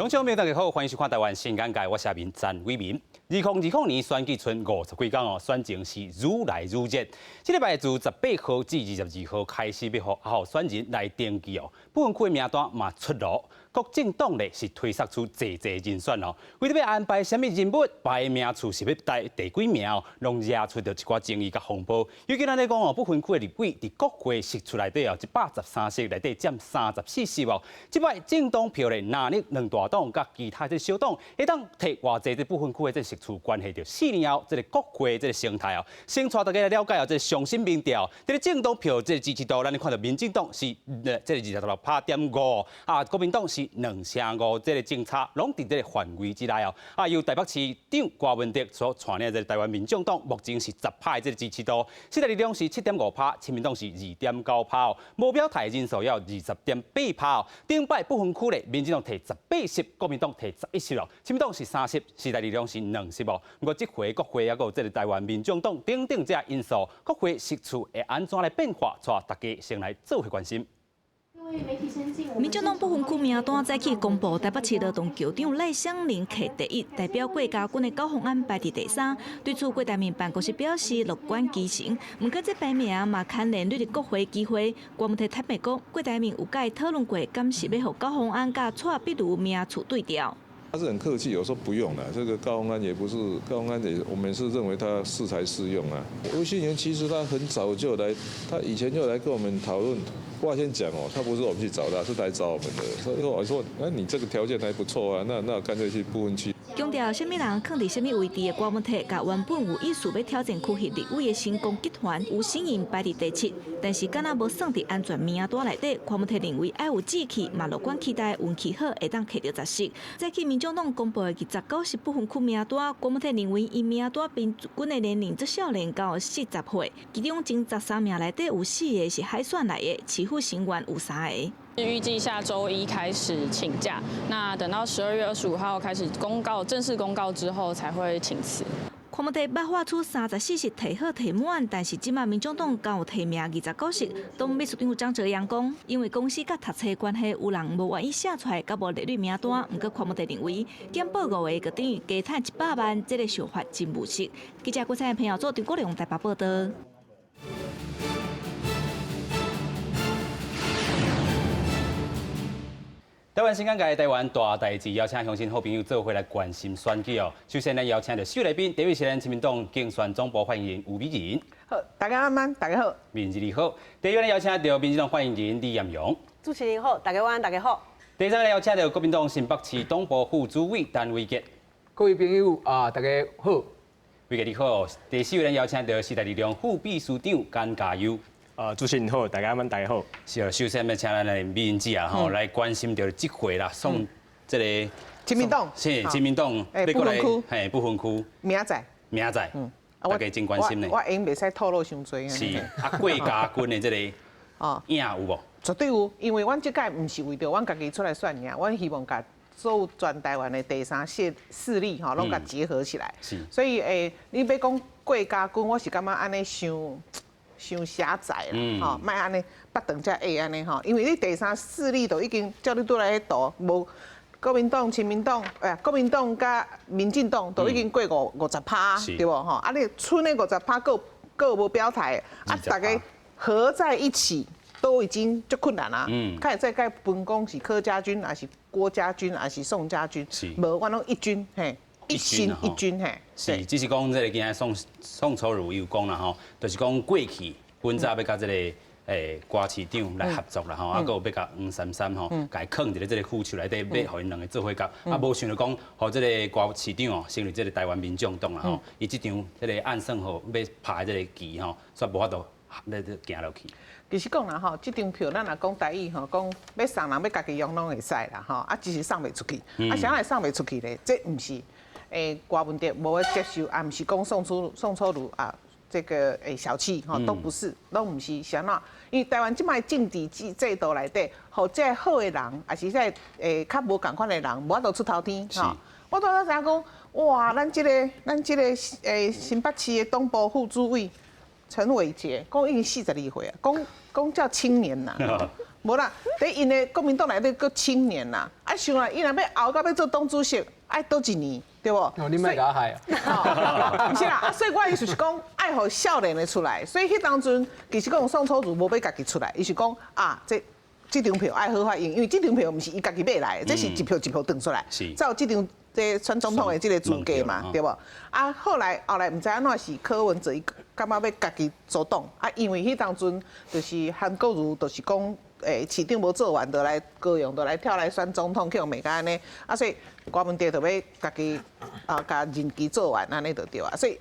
聽眾朋友大家好，歡迎收看台灣新眼界，我是阿明詹偉民。2020年選舉賰50幾工哦，選情是愈來愈熱。這禮拜自18號至22號開始，欲予候選人來登記哦。不分區的名單嘛出爐，各政黨咧是推捒出濟濟人選哦。為著欲安排啥物人物排名次是欲排第幾名哦，攏惹出著一寡爭議佮風波。尤其咱咧講哦，不分區的立委佇國會席次內底哦，113席內底佔34席哦。這擺政黨票咧，藍綠兩大黨佮其他這小黨會當提偌濟這不分區的這席次，關係著4年後這個國會這個生態哦。先帶大家來了解哦，這個上新民調，這個政黨票這個支持度，咱看著民進黨是這個26.5%，啊，國民黨是2成5，這個政差攏佇這個範圍之內哦。啊，由台北市長柯文哲所帶領的這個台灣民眾黨，目前是10%的這個支持度，時代力量是7.5%，親民黨是2.9%哦，無表態人數有20.8%哦。頂擺不分區咧，民進黨提18席，國民黨提11席哦，親民黨是3席，時代力量是2席哦。不過這回國會抑閣有這個台灣民眾黨等等這因素，國會席次會按怎來變化，帶大家先來做伙關心。民進黨不分區名單早起公布，台北市勞動局長賴香伶摕第一，代表郭家軍的高虹安排佇第三。對此，郭台銘辦公室表示樂觀其成。毋過，這排名嘛牽連你佇國會機會。郭文提坦白講，郭台銘有佮伊討論過，敢是欲予高虹安佮蔡壁如名次對調。他是很客氣，有說不用了。這個高虹安也不是高虹安也，我們是認為他適才適用啊。吳欣盈其實他很早就來，他以前就來跟我們討論。我先講哦，他不是我們去找他，是來找我們的。所以我說，那你這個條件還不錯啊，那乾脆去不分區。強調啥物人囥佇啥物位置的郭文提，共原本有意思欲挑戰區域立委的成功集團吳欣盈排佇第七，但是敢若無算佇安全名單內底。郭文提認為愛有志氣，嘛樂觀期待運氣好會當摕著10席。早起民眾黨公布的29席不分區名單，郭文提認為𪜶名單平均的年齡足少年到40歲，其中前13名內底有四個是海選來的，市府成員有三個。預計下週一開始請假，那等到12月25號開始公告，正式公告之後才會請辭。看無佇捌喊出34席提好提滿，但是這馬民眾黨敢有提名29席。黨秘書長張哲陽講，因為公司佮讀冊關係，有人無願意寫出來，佮無列入名單。毋過看無佇認為減報五個，就等於加趁100萬，這個想法真務實。記者郭彩朋友做張國良台北報道。台灣新眼界，台灣大代誌，邀請鄉親好朋友做伙來關心選舉哦。首先，咱邀請著四位來賓，第一位是咱親民黨競選總部發言人吳美人。好，大家晚安，大家好。美人你好。第二位邀請著民進黨發言人李艷蓉。主持人好，大家晚安，大家好。第三位邀請著國民黨新北市黨部副主委陳維傑。各位朋友啊，大家好。維傑你好。第四位邀請著時代力量副秘書長簡家祐。主持人好，大家晚，大家好。是啊，首先欲請咱的美人姊啊，吼，來關心著這回啦，宋這個親民黨，是親民黨，欸，不分區，嘿，不分區，明仔載，明仔載，大家真關心呢。我應袂使透露傷濟。是啊，郭家軍的這個影有無？絕對有，因為阮這屆毋是為著阮家己出來選爾，阮希望共所有全台灣的第三勢力吼，攏共結合起來。是。所以你欲講郭家軍，我是感覺按呢傷。傷狹窄啦，吼，莫按呢腹長遮狹按呢吼，因為你第三勢力都已經照你拄來彼圖，無國民黨、親民黨，國民黨佮民進黨都已經過50%，對無吼？啊，你賰的50%閣閣無表態，啊，逐家合在一起都已經足困難啦。較會使共分講是柯家軍，還是郭家軍，還是宋家軍？無，阮攏一軍嘿。一心一軍嘿，是，只是講這個今仔宋楚瑜有講啦吼，就是講過去本早欲佮這個郭市長來合作啦吼，啊，閣有欲共黃珊珊吼，共伊囥佇咧這個副手內底，欲予𪜶兩個做伙夾，啊，無想著講，予這個郭市長哦，成立這個台灣民眾黨啦吼，伊這場這個暗算號欲拍這個棋吼，煞無法度欲行落去。其實講啦吼，這張票咱若講台語吼，講欲送人欲家己用攏會使啦吼，啊，只是送袂出去，啊，啥會送袂出去咧？這毋是。郭文哲無欲接受，啊，毋是講宋楚瑜啊，這個小氣吼，都不是，攏毋是啥怎？因為台灣這擺政治制度內底，予這好的人，抑是這較無仝款的人，無法度出頭天吼。我拄才知影講，哇，咱這個新北市的黨部副主委陳偉傑，講已經42歲啊，講講叫青年啦。無啦，佇𪜶的國民黨內底閣青年啦，啊想啦，伊若欲熬到欲做黨主席，愛倒一年，對無？哦，你莫共我害啊！毋是啦，啊，所以我意思是講，愛予少年的出來，所以彼當陣其實講宋楚瑜無欲家己出來，伊是講啊，這張票愛好好用，因為這張票毋是伊家己買來的，這是一票一票轉出來，才有這張這選總統的這個資格嘛，對無？啊，後來毋知按怎是柯文哲伊感覺欲家己組黨，啊，因為彼當陣就是韓國瑜，就是講市長無做完，就來高雄，就來跳來選總統，去予罵甲按呢，啊，所以柯文哲就欲家己啊，共任期做完，按呢就對啊，所以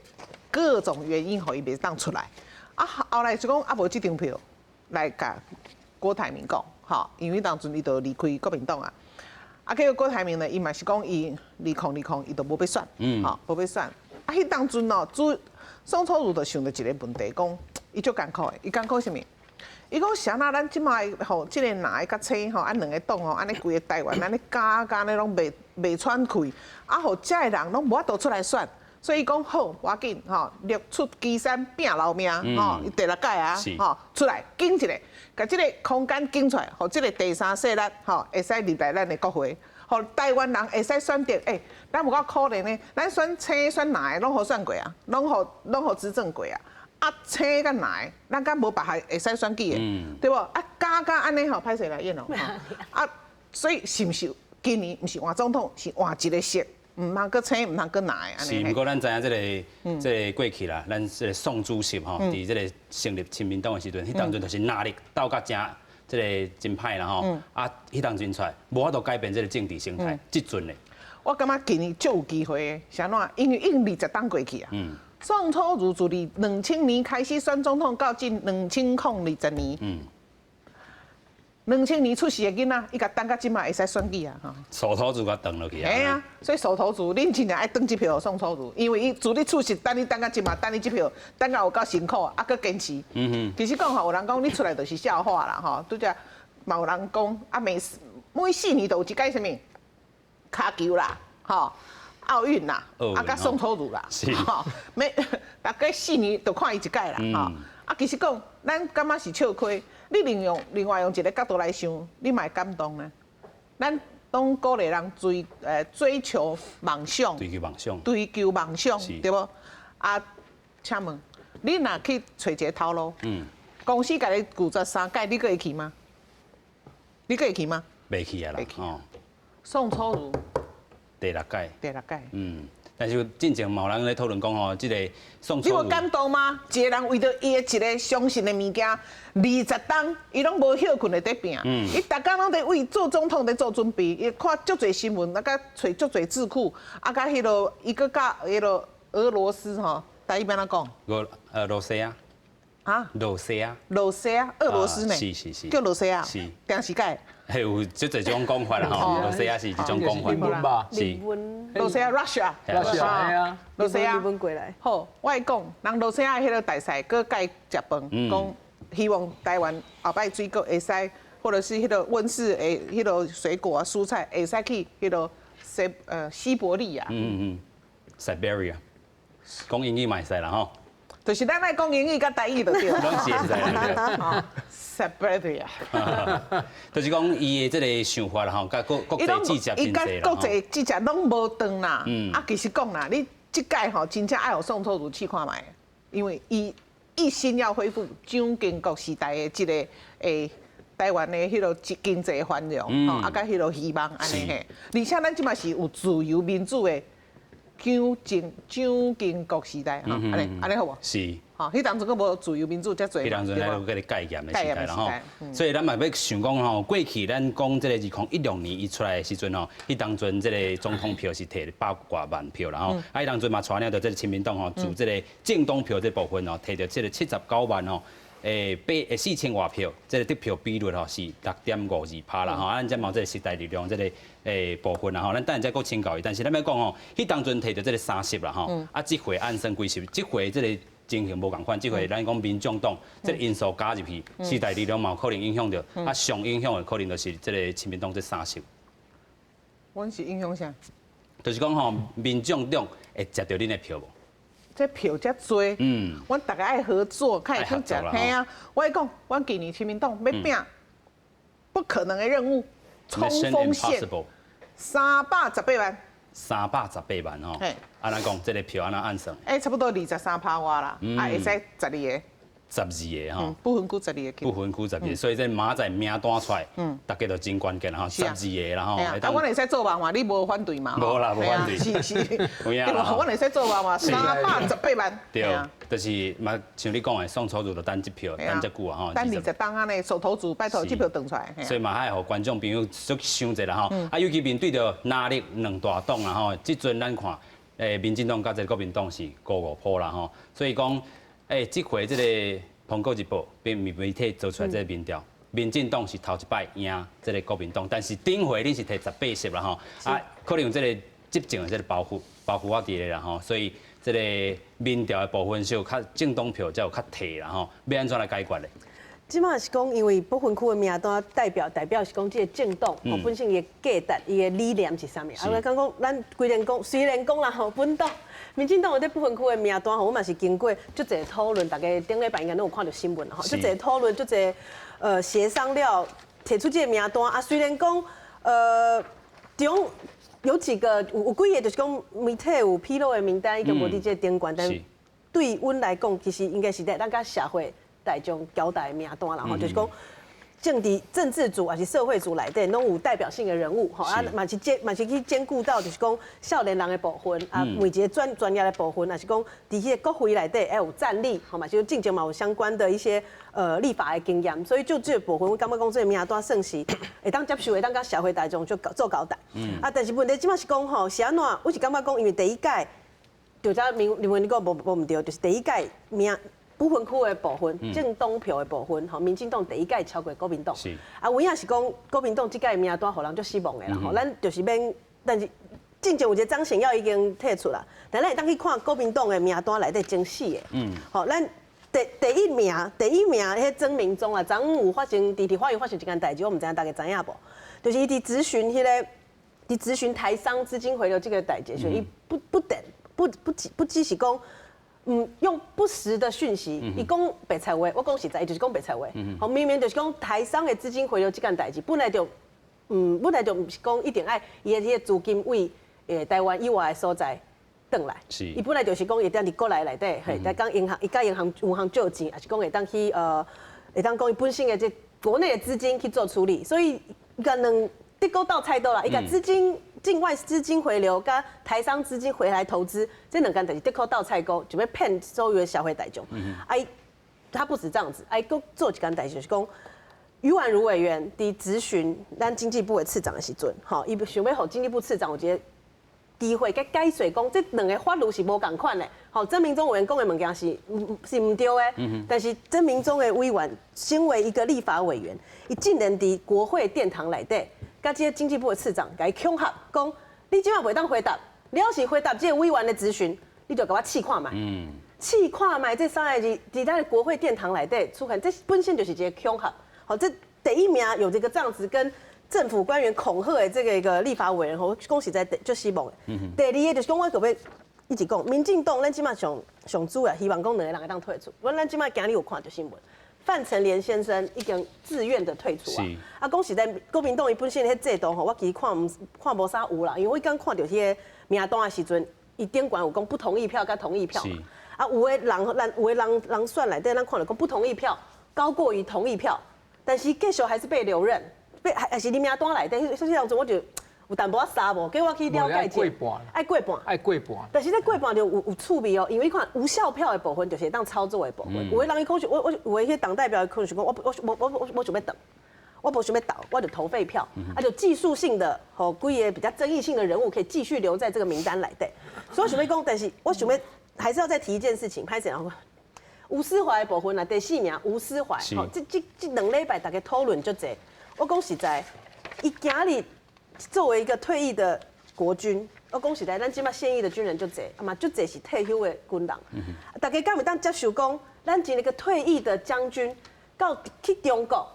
各種原因，予伊袂當出來。啊，後來就講啊，無這張票來共郭台銘講，吼，因為當陣伊就離開國民黨啊。啊，結果郭台銘呢，伊嘛是講伊2020伊就無欲選，吼，無欲選。啊，彼當陣哦，朱宋楚瑜就想著一個問題，講伊足艱苦的，伊艱苦啥物？伊講啥那咱這擺吼，這個藍的佮青吼，啊兩個黨吼，按呢規個台灣，按呢加加呢攏袂喘氣，啊，予遮的人攏無法度出來選，所以伊講好，無要緊吼，力出岐山拼老命吼，伊第六屆啊，吼出來揀一个，共這個空間揀出來，予這個第三勢力吼會使入來咱的國會，予台灣人會使選擇，欸，咱有夠可憐呢，咱選青選藍的攏予選過啊，攏予執政過啊。啊，青佮藍，咱敢無別項會使選舉的，對無？啊，加加按呢吼，歹勢來演哦。啊，所以是毋是今年毋是換總統，是換一個色，毋通閣青，毋通閣藍按呢。是，毋過咱知影這個過去啦，咱這個宋主席吼，佇這個成立親民黨的時陣，彼當陣就是藍綠鬥甲誠這個真歹啦吼。啊，彼當陣出來，無法度改變這個政治生態，這陣咧。我感覺今年足有機會的，是按怎？因為已經20冬過去啊。宋楚瑜自2000年開始選總統，到今2020年。2000年出世的囡仔，伊共等到這擺會使選舉啊！吼。手頭族共斷落去啊。嘿啊，所以手頭族，恁真正愛轉這票予宋楚瑜，因為伊自你出世等你等到這擺，等你這票，等到有夠辛苦，啊，閣堅持。其實講吼，有人講你出來就是笑話啦，吼，拄才嘛有人講啊，每4年都有一屆啥物跤球啦，吼。奧運啦，啊，佮宋楚瑜啦，吼，每大概四年就看伊一屆啦，吼。啊，其實講，咱感覺是笑虧。你另外用一個角度來想，你嘛會感動呢。咱攏鼓勵人追求夢想，追求夢想，追求夢想，對無？啊，請問，你若去揣一個頭路，公司共你拒絕三擺，你閣會去嗎？你閣會去嗎？袂去啊啦，宋楚瑜。第六屆，第六屆。但是進前嘛有人咧討論講吼，這個宋楚瑜，你無感動嗎？一個人為著伊的一個相信的物件，20冬伊攏無歇睏的佇拼。伊逐工攏佇為做總統佇做準備。伊看足濟新聞，啊，佮揣足濟智庫，啊，佮彼個伊閣佮彼個俄羅斯吼，台語欲按怎講？俄羅西亞。啊？羅西亞。羅西亞，俄羅斯呢？是是是。叫羅西亞。是。電視界。係有這濟種講法啦吼，羅西亞是一種講法，是。羅西亞，Russia。 Russia，啊。羅西亞。日本過來。好，我會講，人羅西亞彼個大使閣蓋食飯，講希望台灣後擺水果會使，或者是彼個溫室的彼個水果啊、蔬菜會使去彼個西伯利亞。嗯嗯，Siberia，講英語嘛會使啦吼。就是咱愛講英語佮台語就對。攏是會使啦。 Siberia。就是講伊的這個想法啦吼，佮國際記者真濟啦。國際記者攏無斷啦。啊，其實講啦，你這屆吼真正愛予宋楚瑜試看覓，因為伊一心要恢復蔣經國時代的這個台灣的彼個經濟繁榮，吼，啊，佮彼個希望按呢嘿。而且咱這擺是有自由民主的蔣經國時代，吼，按呢按呢好無？是。吼，彼當陣閣無自由民主遮濟。彼當陣還有閣咧戒嚴的時代啦吼，所以咱嘛欲想講吼，過去咱講這個2016年伊出來的時陣吼，彼當陣這個總統票是摕百外萬票啦吼，啊，彼當陣嘛帶領著這個親民黨吼，自這個政黨票這部分吼，摕著這個79萬吼。8 4000外票，這個得票比率吼是6.52%啦吼，啊，咱這嘛這個時代力量這個部分啦吼，咱等下再閣請教伊。但是咱欲講吼，彼當陣摕著這個3席啦吼，啊，這回按算幾席？這回這個情形無仝款，這回咱講民眾黨這個因素加入去，時代力量嘛有可能影響著，啊，上影響的可能就是這個親民黨這三席。阮是影響啥？就是講吼，民眾黨會食著恁的票無？這票遮濟，阮逐家愛合作，較會去食。嘿啊，我講，阮今年親民黨欲拼，不可能的任務，衝鋒線318萬。 318萬吼，按怎講？這个票按怎按算？欸，差不多23趴外啦，啊，會使十二个。十二个吼，不分區十二個。不分區十二個，所以這明仔載名單出來，大家就真關鍵啦吼，十二个啦吼。啊，阮會使做夢嘛？你無反對嘛？無啦，無反對。是是。阮會使做夢嘛？318萬。對，就是嘛，像你講的，宋楚瑜就等這票，等遮久啊吼。等20冬按呢，手頭族拜託這票轉出來。所以嘛，愛予觀眾朋友足想者啦吼。啊，尤其面對著藍綠兩大黨啦吼，這陣咱看，民進黨佮這個國民黨是五五波啦吼，所以講。欸，這回這个《蘋果日報》並媒體做出來這个民調，民進黨是頭一擺贏這个國民黨，但是頂回恁是提18席啦吼，啊，可能有這个執政的這个包袱包袱仔佇咧啦吼，所以這个民調的部分是有較政黨票才有較提啦吼，欲按怎來解決咧？這馬是講，因為不分區的名單代表是講這个政黨，吼本身伊的價值、伊的理念是啥物？啊，我講講咱規然講，雖然講啦吼，本黨、民進黨有佇不分區的名單吼，我嘛是經過足濟討論，大家頂禮拜應該攏有看著新聞吼，足濟討論，足濟協商了，提出這个名單啊。雖然講中有幾個有幾個就是講媒體有披露的名單已經無佇這个頂懸，但對阮來講，其實應該是佇咱佮社會大眾交代的名單啦吼，就是講政治政治組抑是社會組內底，攏有代表性的人物吼，啊嘛是兼嘛是去兼顧到就是講少年人的部分，啊每一个專業的部分，抑是講佇彼个國會內底愛有戰力，吼嘛是進前嘛有相關的一些立法的經驗，所以就這个部分，我感覺講這个名單算是會當接受，會當佮社會大眾就做交代。啊，但是問題這馬是講吼，是按怎？我是感覺講，因為第一屆就早明認為你講無無毋對，就是第一屆名。不分區的部分，政黨票的部分，吼，民進黨第一屆超過國民黨。啊，有影是講國民黨這屆名單予人足失望的啦，吼，咱就是免，但是進前有一个張顯耀已經退出啦，但咱會當去看國民黨的名單內底前四个，吼，咱第一名，彼曾銘宗啊，昨昏有發生佇立法院發生一件代誌，我毋知影大家知影無？就是伊佇質詢彼个，佇質詢台商資金回流這个代誌，所以伊不不等不不不只是講。用不實的訊息，伊講白菜話，我講實在，伊就是講白菜話。吼，明明就是講台商的資金回流這件代誌，本來就毋是講一定愛伊的彼个資金為台灣以外的所在轉來。伊本來就是講會當佇國內內底，嘿，來講銀行，伊佮銀行銀行借錢，抑是講會當去會當講伊本身的這國內的資金去做處理，所以共兩竹篙鬥菜刀啦，伊共資金。境外資金回流，佮台商資金回來投資，這兩件代誌竹篙鬥菜刀，就欲騙所有的社會大眾。哎，他不止這樣子，哎，閣做一件代誌就是講，余婉如委員佇質詢咱經濟部的次長的時陣，吼，伊想欲予經濟部次長有一个機會，佮解釋講，這兩个法律是無仝款的。吼，曾銘宗委員講的物件是毋對的，但是曾銘宗的委員身為一個立法委員，伊竟然佇國會殿堂內底。佮這个經濟部的次長，共伊恐嚇，講你這馬袂當回答，你要是回答這个委員的質詢，你就共我試看覓。試看覓這三个字，佇咱的國會殿堂內底出現，這本身就是一个恐嚇。好，這第一名有這個這樣子跟政府官員恐嚇的這个一個立法委員，吼，講實在足失望的。第二个就是講，我閣欲一直講，民進黨咱這馬上上主要希望講兩個人會當退出。阮咱這馬今日有看著新聞。范成廉先生已經自願的退出啊！啊，講實在，國民黨伊本身彼制度吼，我其實看毋看無啥有啦，因為我剛看著彼个名單的時陣，伊頂懸有講不同意票佮同意票嘛。啊，有的人咱有的人人選內底，咱看著講不同意票高過於同意票，但是繼續還是被留任，被還是佇名單內底。所以當陣我就有淡薄仔捎無，叫我去了解者。愛過半，愛過半。但是這過半就有趣味哦，因為你看無效票的部分就是會當操作的部分。有的人伊可能我有的彼黨代表可能是講我我我我我想欲轉，我無想欲投，我就投廢票，啊就技術性的，予幾个比較爭議性的人物可以繼續留在這個名單內底。所以我想欲講，但是我想欲還是要再提一件事情，歹勢啊，吳斯懷的部分啊，第四名吳斯懷，吼，這兩禮拜大家討論足濟。我講實在，伊今日作為一個退役的國軍，我講實在，咱這馬現役的軍人足濟，啊嘛足濟是退休的軍人。大家敢會當接受講，咱一个退役的將軍到去中國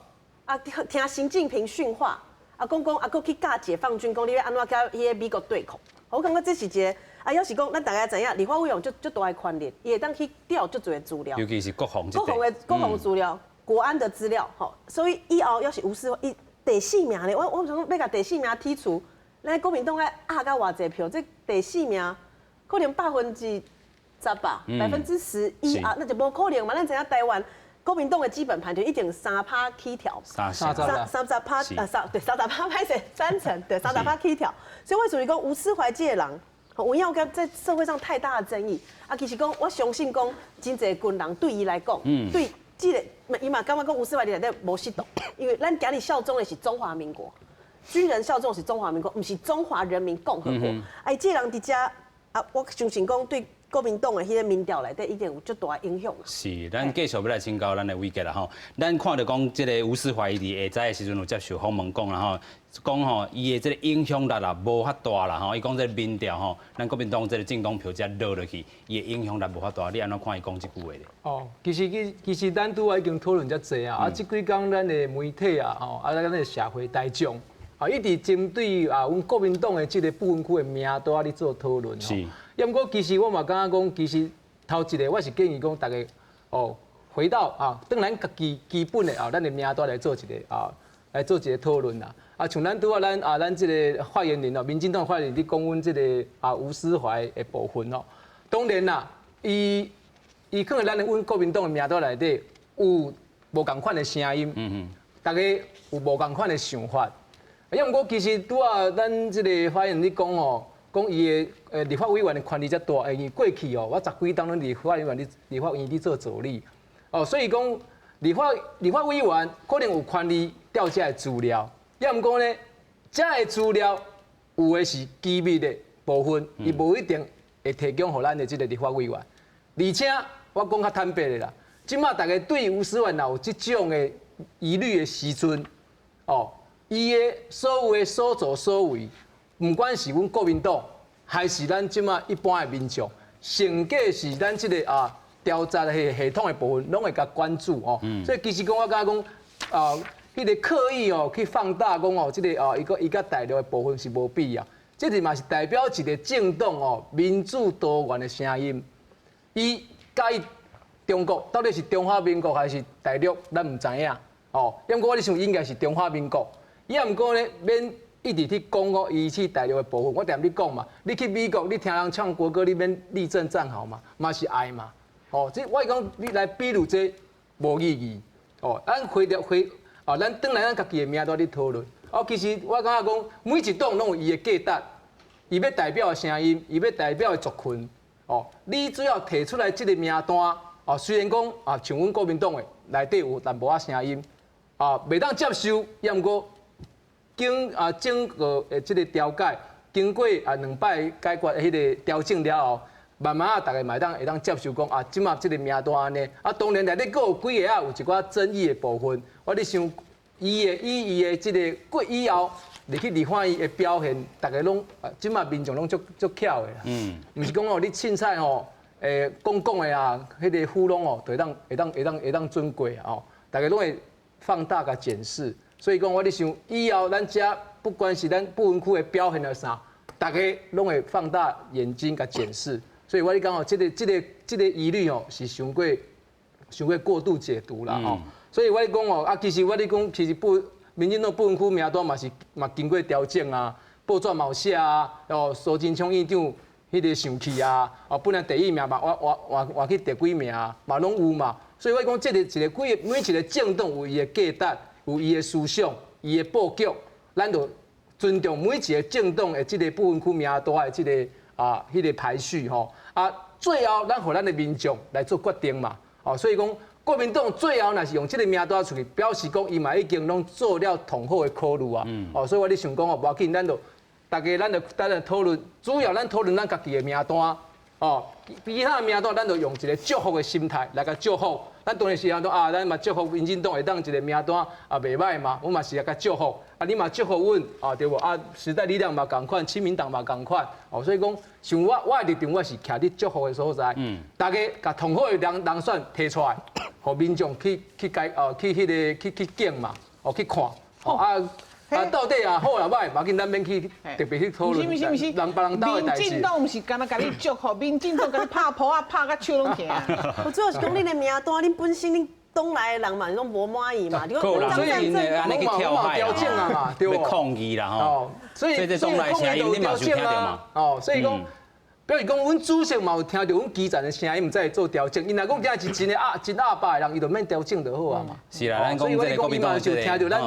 啊，聽習近平訓話，啊講講啊，閣去教解放軍講你欲按怎佮彼个美國對抗。我感覺這是一个啊，抑是講咱大家知影，立法委員足足大的權力，伊會當去調足濟資料，尤其是國防國防的國防資料、國安的資料，吼，所以以後要是吳斯懷。第四名咧，我想講欲共第四名剔除，咱國民黨愛壓到偌濟票？這第四名可能10%吧，11%啊，那就無可能嘛。咱知影台灣國民黨的基本盤就一定3趴起跳，30%啊，對30%歹勢三成，對30趴起跳。所以我就是講吳斯懷這個人，有影有在社會上太大的爭議啊。其實講我相信講，真濟軍人對伊來講，對這個伊嘛感覺講吳斯懷佇內底無適當，因為咱今日效忠的是中華民國，軍人效忠是中華民國，毋是中華人民共和國。哎，這個人佇遮啊，我相信講對國民黨的彼個民調內底一定有足大影響。是，咱繼續欲來請教咱的偉傑啦吼。咱看著講，這个吳斯懷佇下早的時陣有接受訪問講啦吼，講吼伊的這个影響力啦無遐大啦吼。伊講這个民調吼，咱國民黨這个政黨票遮落落去，伊的影響力無遐大。你按怎看伊講這句話咧？哦，其實咱拄仔已經討論遮濟啊，啊，這幾工咱的媒體啊，吼，啊，咱的社會大眾啊，一直針對啊，阮國民黨的這个不分區的名單咧做討論。是。抑毋過，其實我嘛感覺講，其實頭一个我是建議講，逐家哦，回到啊，轉咱家己基本的啊，咱的名單來做一个啊，來做一个討論啦。啊，像咱拄仔咱啊，咱這个發言人哦，民進黨發言人咧講阮這个啊吳斯懷的部分哦，當然啦，伊可能咱的阮國民黨的名單內底有無仝款的聲音，逐家有無仝款的想法。抑毋過，其實拄仔咱這个發言人咧講哦，講伊的立法委員的權力遮大，因為過去哦，我十幾冬攏立法委員佇立法院佇做助理，哦，所以講立法委員可能有權利調這个資料，抑毋過呢，這个資料有的是機密的部分，伊無一定會提供予咱的這个立法委員。而且我講較坦白的啦，這馬逐家對吳斯懷若有這種的疑慮的時陣，哦，伊的所有的所作所為，毋管是阮國民黨，還是咱這馬一般的民眾，上過是咱這个啊調查的系統的部分，攏會共關注哦。所以其實講我感覺講啊，彼个刻意哦去放大講哦，這个啊伊個伊佮大陸的部分是無必要。這個嘛是代表一個政黨哦民主多元的聲音。伊佮意中國到底是中華民國還是大陸，咱毋知影哦。毋過我咧想應該是中華民國。伊毋過呢，免一直去講講伊去大陸的部分。我踮咧講嘛，你去美國，你聽人唱國歌，你免立正站好嘛，嘛是愛嘛。哦，這我講你來比喻這無意義。哦，咱回著回，哦，咱轉來咱家己的名單咧討論。哦，其實我感覺講，每一黨攏有伊的價值，伊欲代表的聲音，伊欲代表的族群。哦，你主要提出來這个名單，哦，雖然講啊，像阮國民黨的內底有淡薄仔聲音，啊，袂當接受，抑毋過經啊整個的這个調解，經過啊兩擺解決彼个調整了後，慢慢仔，逐家嘛會當接受講啊，這馬這个名單按呢，啊，當然內底閣有幾个啊，有一寡爭議的部分。我咧想，伊的這个過以後入去立法院的表現，逐家攏啊，這馬民眾攏足足巧的啦。毋是講哦，你凊彩吼，講講的啊，彼个糊弄哦，就會當準過哦。逐家攏會放大共檢視，所以講我咧想，以後咱遮不管是咱不分區的表現還是啥，逐家攏會放大眼睛共檢視。所以我咧講哦，這个疑慮哦，是傷過過度解讀啦吼。所以我咧講哦，啊，其實我咧講，其實不民進黨不分區名單嘛是嘛經過調整啊，報紙嘛有寫啊，哦，蘇貞昌院長彼个上去啊，哦，本來第一名嘛，換換換換去第幾名啊，嘛攏有嘛。所以我講，這个一个幾个每一个政黨有伊的價值，有伊的思想，伊的布局，咱就尊重每一个政黨的這个不分區名單的這个啊，彼个排序吼。啊，最後咱予咱的民眾來做決定嘛。哦，所以講國民黨最後若是用這个名單出去，表示講伊嘛已經攏做了統好的考慮啊。哦，所以我咧想講哦，無要緊，咱就逐家咱就討論，主要咱討論咱家己的名單。哦，其他的名單咱就用一个祝福的心態來共祝福。咱當然是講啊，咱嘛祝福民進黨會當一个名單啊，袂䆀嘛，阮嘛是來共祝福。啊，你嘛祝福阮啊，對無？啊，時代力量嘛仝款，親民黨嘛仝款。哦，所以講，像我的立場，我是徛佇祝福的所在。逐家共統好的人選提出來，予民眾去解哦，去彼个去去揀嘛，哦去看。哦啊啊，到底啊好抑䆀，無要緊，咱免去特別去討論。毋是毋是毋是，人別人兜的代志。民進黨毋是干焦共你祝福，民進黨共你拍噗仔拍甲手攏疼。我主要是講恁的名單，恁本身恁。黨內的人嘛，攏無滿意嘛。個人所以按呢去跳海調整啊嘛，對無？抗議啦吼。所以這黨內聲音你嘛有聽著嘛？哦，所以講，比如講，阮主席嘛有聽著阮基層的聲音，毋知會做調整。伊若講這是真的壓真壓霸的人，伊就免調整就好啊嘛。是啦，咱講這個國民黨就聽著咱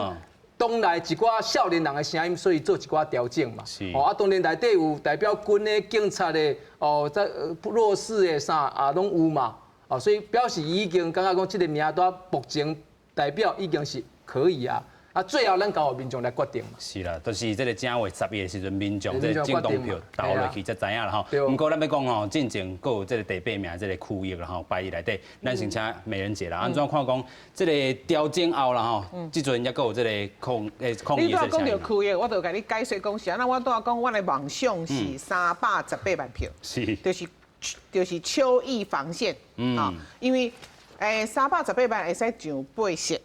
黨內一寡少年人的聲音，所以做一寡調整嘛。哦，啊，當然內底有代表軍的、警察的，哦，在弱勢的啥啊，攏有嘛。哦，所以表示伊已經感覺講這個名單目前代表已經是可以啊。啊，最後咱交予民眾來決定嘛。是啦，就是這個正月11的時陣，民眾這個政黨票投落去才知影啦吼。毋過咱欲講吼，進前閣有這個第八名這個區域啦吼，排佇內底，咱先請美人姐啦。按怎看講這個調整後啦吼，這陣猶閣有這個抗議。你拄仔講著區域，我就共你解釋講是按怎，我拄仔講，阮的夢想是318萬票，就是邱毅防線，啊，因為318萬會使上八席，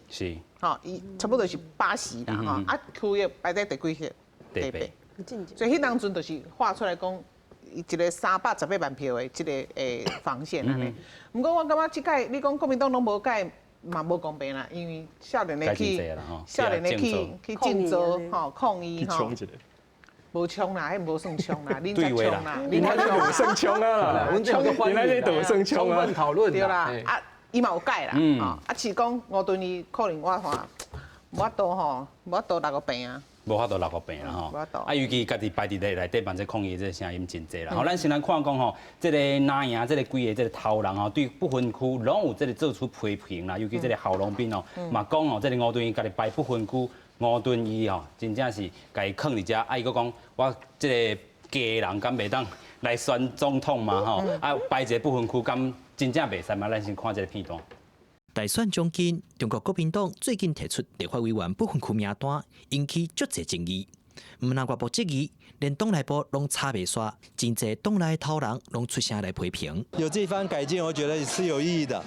吼，伊差不多是8席啦，吼，啊，區域排在第幾席？第八。所以彼當陣就是畫出來講，一個三百十八萬票的這个防線按呢。毋過我感覺這屆你講國民黨攏無改嘛無公平啦，因為少年的去，少年的去振作吼抗議吼。無衝啦，彼無算衝啦，恁才衝啦，恁那無算衝啊啦，恁那都算衝啊。討論對啦，啊，伊嘛有改啦，啊，是講吳敦義可能我看無法度吼，無法度六個病啊，無法度六個病啦吼，啊，尤其家己排佇內底，嘛這抗議這個聲音真濟啦。吼，咱先來看講吼，這個藍營這個幾個這個頭人吼，對不分區攏有這個做出批評啦。尤其這個郝龍斌哦，嘛講吼，這個吳敦義家己排不分區，吳敦義吼，真正是共伊囥佇遮，啊，伊閣講我這個家人敢袂當來選總統嘛吼，啊，排一個不分區敢真正袂使嘛？咱先看這個片段。大選將近，中國國民黨最近提出立法委員不分區名單，引起足濟爭議。毋但外部質疑，連黨內部攏吵袂煞，真濟黨內頭人攏出聲來批評。有這番改進，我覺得是有意義的。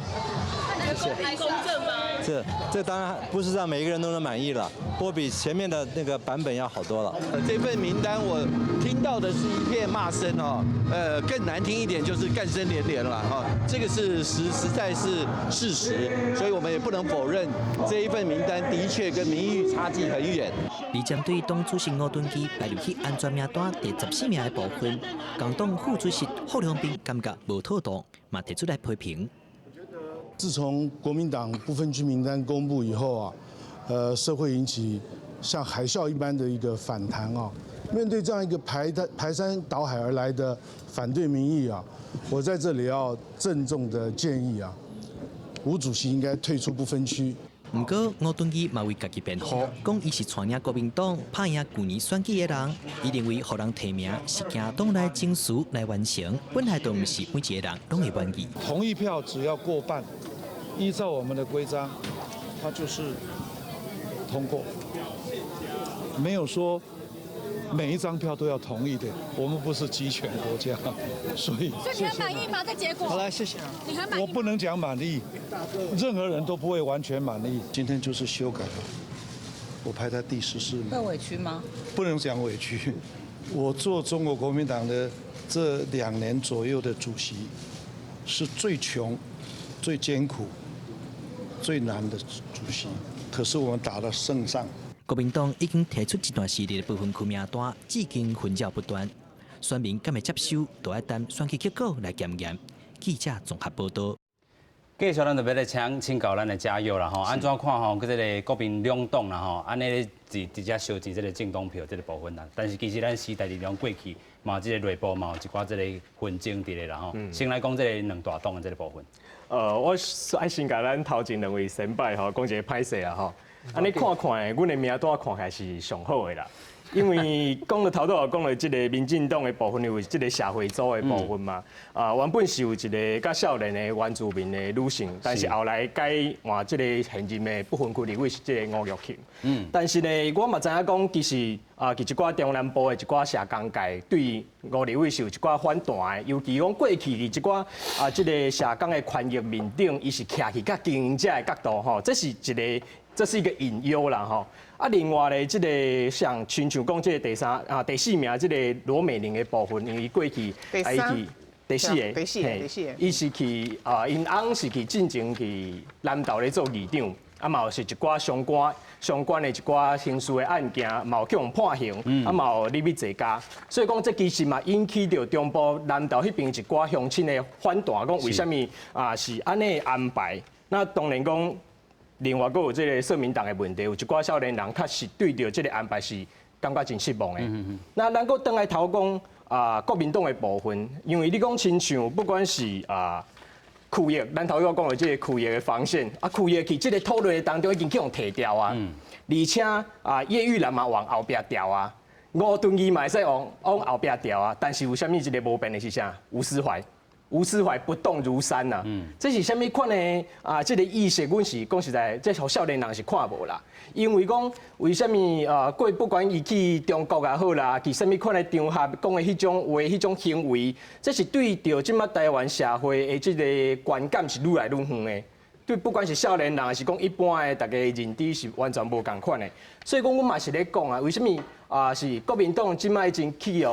謝謝。公正嗎？是，這當然不是讓每一個人都能滿意了，不過比前面的那個版本要好多了。這份名單我聽到的是一片罵聲哦，更難聽一點就是幹聲連連了哈，這個是實在是事實，所以我們也不能否認這一份名單的確跟民意差距很遠。而針對黨主席吳敦義排入去安全名單第14名的部分，共黨副主席郝龍斌感覺無妥當，嘛提出來批評。自從國民黨不分區名單公布以後啊，社會引起像海嘯一般的一個反彈啊。面對這樣一個排山倒海而來的反對民意啊，我在這裡要鄭重的建議啊，吳主席應該退出不分區。毋過，吳敦義嘛為家己辯護，講伊是帶領國民黨拍贏舊年選舉的人，伊認為予人提名是經黨內程序來完成，本來就毋是每一個人攏會滿意。同意票只要過半，依照我們的規章，它就是通過，沒有說每一張票都要同意的。我們不是集權國家，所以。所以你很滿意嗎？這結果？好來，謝謝。你很滿意？我不能講滿意，任何人都不會完全滿意。今天就是修改了，我排在第14名。會委屈嗎？不能講委屈。我做中國國民黨的這2年左右的主席，是最窮、最艱苦、最難的主席。可是我們打了勝仗。國民黨已經提出這段時日的不分區名單，至今紛擾不斷。選民敢會接受，都愛等選舉結果來檢驗。記者綜合報道。繼續，咱就欲來請教咱的嘉佑啦吼，按怎看吼？佮這个國民兩黨啦吼，按呢直直接相爭這个政黨票這个部分啦。但是其實咱時代力量過去嘛，這个內部嘛有一寡這个紛爭佇咧啦吼。先來講這个兩大黨的這个部分。我愛先共咱頭前兩位先輩吼講一个歹勢啦吼。按呢看看，阮的名單看起來是上好的啦。因為講到頭拄仔講到這个民進黨的部分，有這个社會組的部分嘛。啊，原本是有一个較少年的原住民的女性，但是後來改換這个現任的不分區立委是這个吳玉琴。但是呢，我嘛知影講，其實啊，佇一寡中南部的一寡社工界對吳立委是有一寡反彈的，尤其講過去佇一寡啊這个社工的權益面頂，伊是徛去較經營者的角度吼，這是一個隱憂啦吼。啊，另外咧，這个像親像講這个第三啊第四名這个羅美玲的部分，因為過去第三，第四个，第四个，第四个，伊是去啊，𪜶翁是去進前去南投咧做議長，啊嘛有是一寡相關的一寡刑事的案件，嘛有去予判刑，啊嘛有入去坐監，所以講這其實嘛引起著中部南投彼邊一寡鄉親的反彈，講為啥物啊是按呢安排？那當然講，另外閣有這个社民黨的問題，有一寡少年人確實對著這个安排是感覺真失望的。那咱閣轉來頭講啊，國民黨的部分，因為你講親像不管是啊區域，咱頭先講的這个區域的防線，啊區域去這个討論的當中已經去予提掉啊，而且啊葉毓蘭嘛往後壁調啊，吳敦義嘛會使往後壁調啊，但是有啥物一个無變的是啥？吳斯懷。吳斯懷不動如山呐，這是啥物款的啊？這个意識，阮是講實在，這予少年人是看無啦。因為講為啥物啊？過不管伊去中國也好啦，去啥物款的場合講的彼種話、彼種行為，這是對著這馬台灣社會的這个觀感是愈來愈遠的。對，不管是少年人，還是講一般的大家認知是完全無仝款的。所以講，阮嘛是咧講啊，為啥物啊？是國民黨這馬已經去予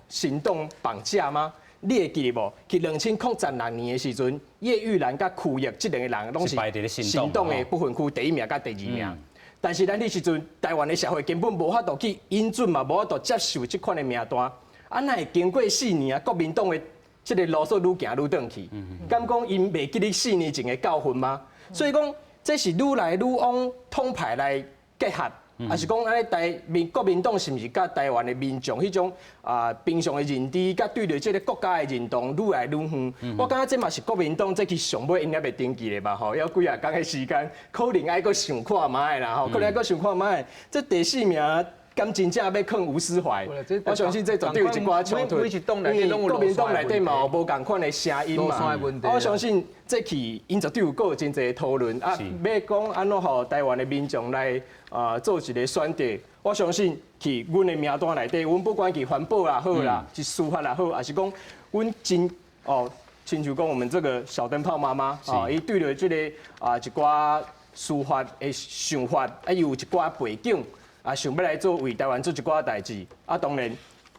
新黨綁架嗎？你會記得無？去2016年的時陣，葉毓蘭佮區域這兩个人攏是新黨的不分區第一名佮第二名。但是咱彼時陣，台灣的社會根本無法度去引準嘛，無法度接受這款的名單。啊，哪會經過四年啊，國民黨的這个路數愈行愈轉去？敢講𪜶袂記得四年前的教訓嗎？所以講，這是愈來愈往統派來結合。抑是講按呢台民國民黨是毋是佮台灣的民眾彼種啊平常的認知，佮對著這个國家的認同愈來愈遠？我感覺這嘛是國民黨這去上尾𪜶猶未登記的吧？吼，猶幾仔工的時間，可能愛閣想看覓啦，吼，可能愛閣想看覓。這第四名敢真正欲囥吳斯懷？我相信這絕對有一寡衝突，因為國民黨內底嘛有無仝款的聲音嘛。我相信這去𪜶絕對有閣有真濟討論啊，欲講按怎予台灣的民眾來啊做一个選擇，我相信去阮的名單內底，阮不管去環保也好啦，是司法也好，抑是講阮真哦，親像講我們這个小燈泡媽媽啊，伊對著這个啊一寡司法的想法，啊伊有一寡背景。啊，想欲來做為台灣做一寡代誌，啊，當然，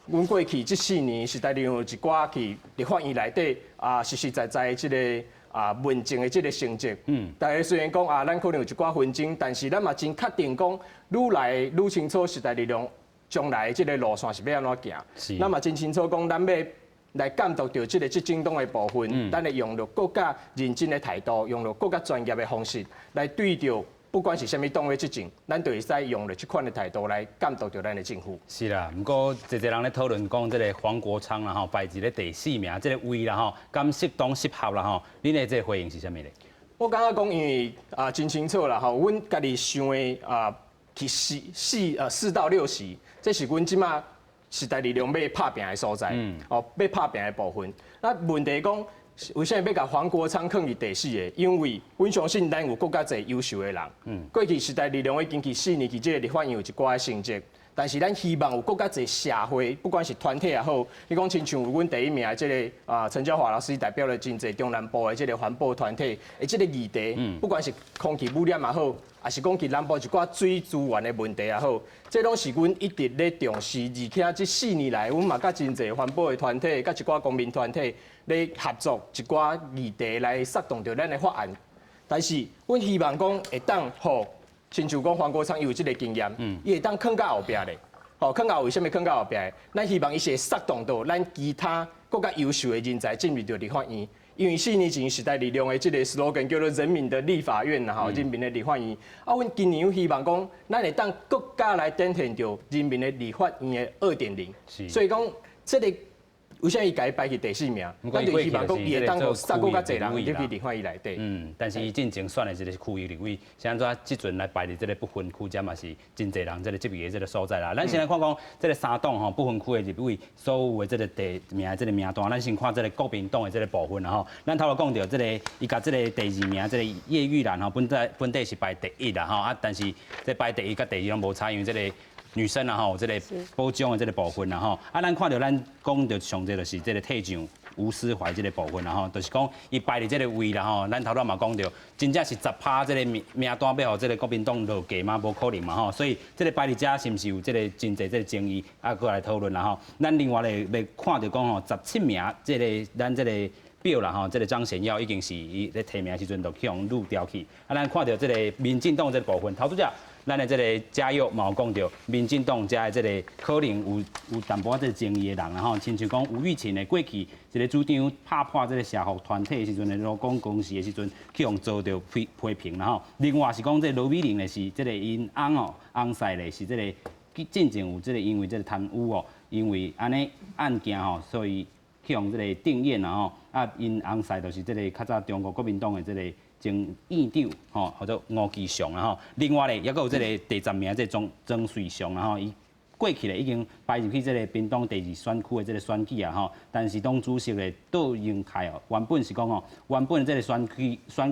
阮過去這四年時代力量有一寡去立法院內底啊，實實在在這个啊問政的這个成績。大家雖然講啊，咱可能有一寡紛爭，但是咱嘛真確定講，愈來愈清楚時代力量將來這个路線是欲按怎行。咱嘛真清楚講，咱欲來監督著這个執政黨的部分，咱會用著閣較認真的態度，用著閣較專業的方式來對著。不管是啥物黨的執政，咱就會使用著這款的態度來監督著咱的政府。是啦，毋過濟濟人咧討論講這个黃國昌啦吼，排佇咧第四名這个位啦吼，敢適當適合啦吼？恁的這个回應是啥物咧？我感覺講，因為啊真清楚啦吼，阮家己想的啊，去四四呃四到六席，這是阮這馬時代力量欲拍拚的所在，哦，欲拍拚的部分。那問題講，為啥物欲共黃國昌囥佇第四个？因為阮相信咱有閣較濟優秀的人。過去時代力量已經去四年去這个立法院有一寡的成績，但是咱希望有閣較濟社會，不管是團體也好，你講親像阮第一名的這个啊陳椒華老師代表了真濟中南部的這个環保團體的這个議題，不管是空氣污染也好，抑是講去南部一寡水資源的問題也好，這攏是阮一直咧重視，而且這四年來，阮嘛佮真濟環保的團體，佮一寡公民團體咧合作一寡議題來策動著咱的法案。但是，阮希望講會當予，親像講黃國昌伊有這个經驗，伊會當囥較後壁咧，吼，囥較為啥物囥較後壁？咱希望伊是會策動著咱其他閣較優秀的人才進入著立法院。因為四年前時代力量的這个 slogan 叫做“人民的立法院”啦，吼，人民的立法院。啊，阮今年有希望講，咱會當閣較來展現著人民的立法院的2.0。所以講，這个為啥伊共伊排去第四名？咱就希望講伊會當予殺閣較濟人入去立法院內底。嗯，但是伊進前選的這个是區域立委，是按怎這陣來排佇這个不分區，這嘛是真濟人這个質疑的這个所在啦。咱先來看講這个三黨吼不分區的立委所有的這个第名的這个名單，咱先看這个國民黨的這个部分啦吼。咱頭先講著這个，伊共這个第二名這个葉毓蘭吼，本在本底是排第一啦吼，啊，但是這排第一佮第二攏無差，因為這个女生啦吼，這个保障的這个部分啦吼，啊，咱看著咱講著上濟就是這个退將吳斯懷這個部分啦吼，就是講伊排佇這個位啦吼，咱頭拄嘛講著，真正是10趴這個名單欲予這個國民黨落架嗎？無可能嘛吼，所以這個排佇遮是毋是有這個真濟這個爭議啊？閣來討論啦吼。咱另外咧來看著講吼，17名這個咱這個表啦吼，這個張賢耀已經是伊咧提名的時陣就去予濾掉去。啊，咱看著這個民進黨這個部分，頭拄才咱的這個嘉佑嘛有講著，民進黨遮的這個可能有淡薄仔這個爭議的人啦吼，親像講吳玉琴的過去一個主張拍破這個社福團體的時陣的勞工公司的時陣，去予遭著批評啦吼。另外是講這個羅美玲的是這個𪜶翁哦，翁婿咧是這個進前有這個因為這個貪污哦，因為按呢案件吼，所以去予這個定讞啦吼。啊，𪜶翁婿就是這個較早中國國民黨的這個前院長吼，號做吳其祥啦吼。另外咧，猶閣有這個第10名這個莊瑞祥啦吼，伊過去咧已經排入去這個屏東第二選區的這個選舉啊吼，但是黨主席咧杜英凱哦，原本是講吼，原本這個選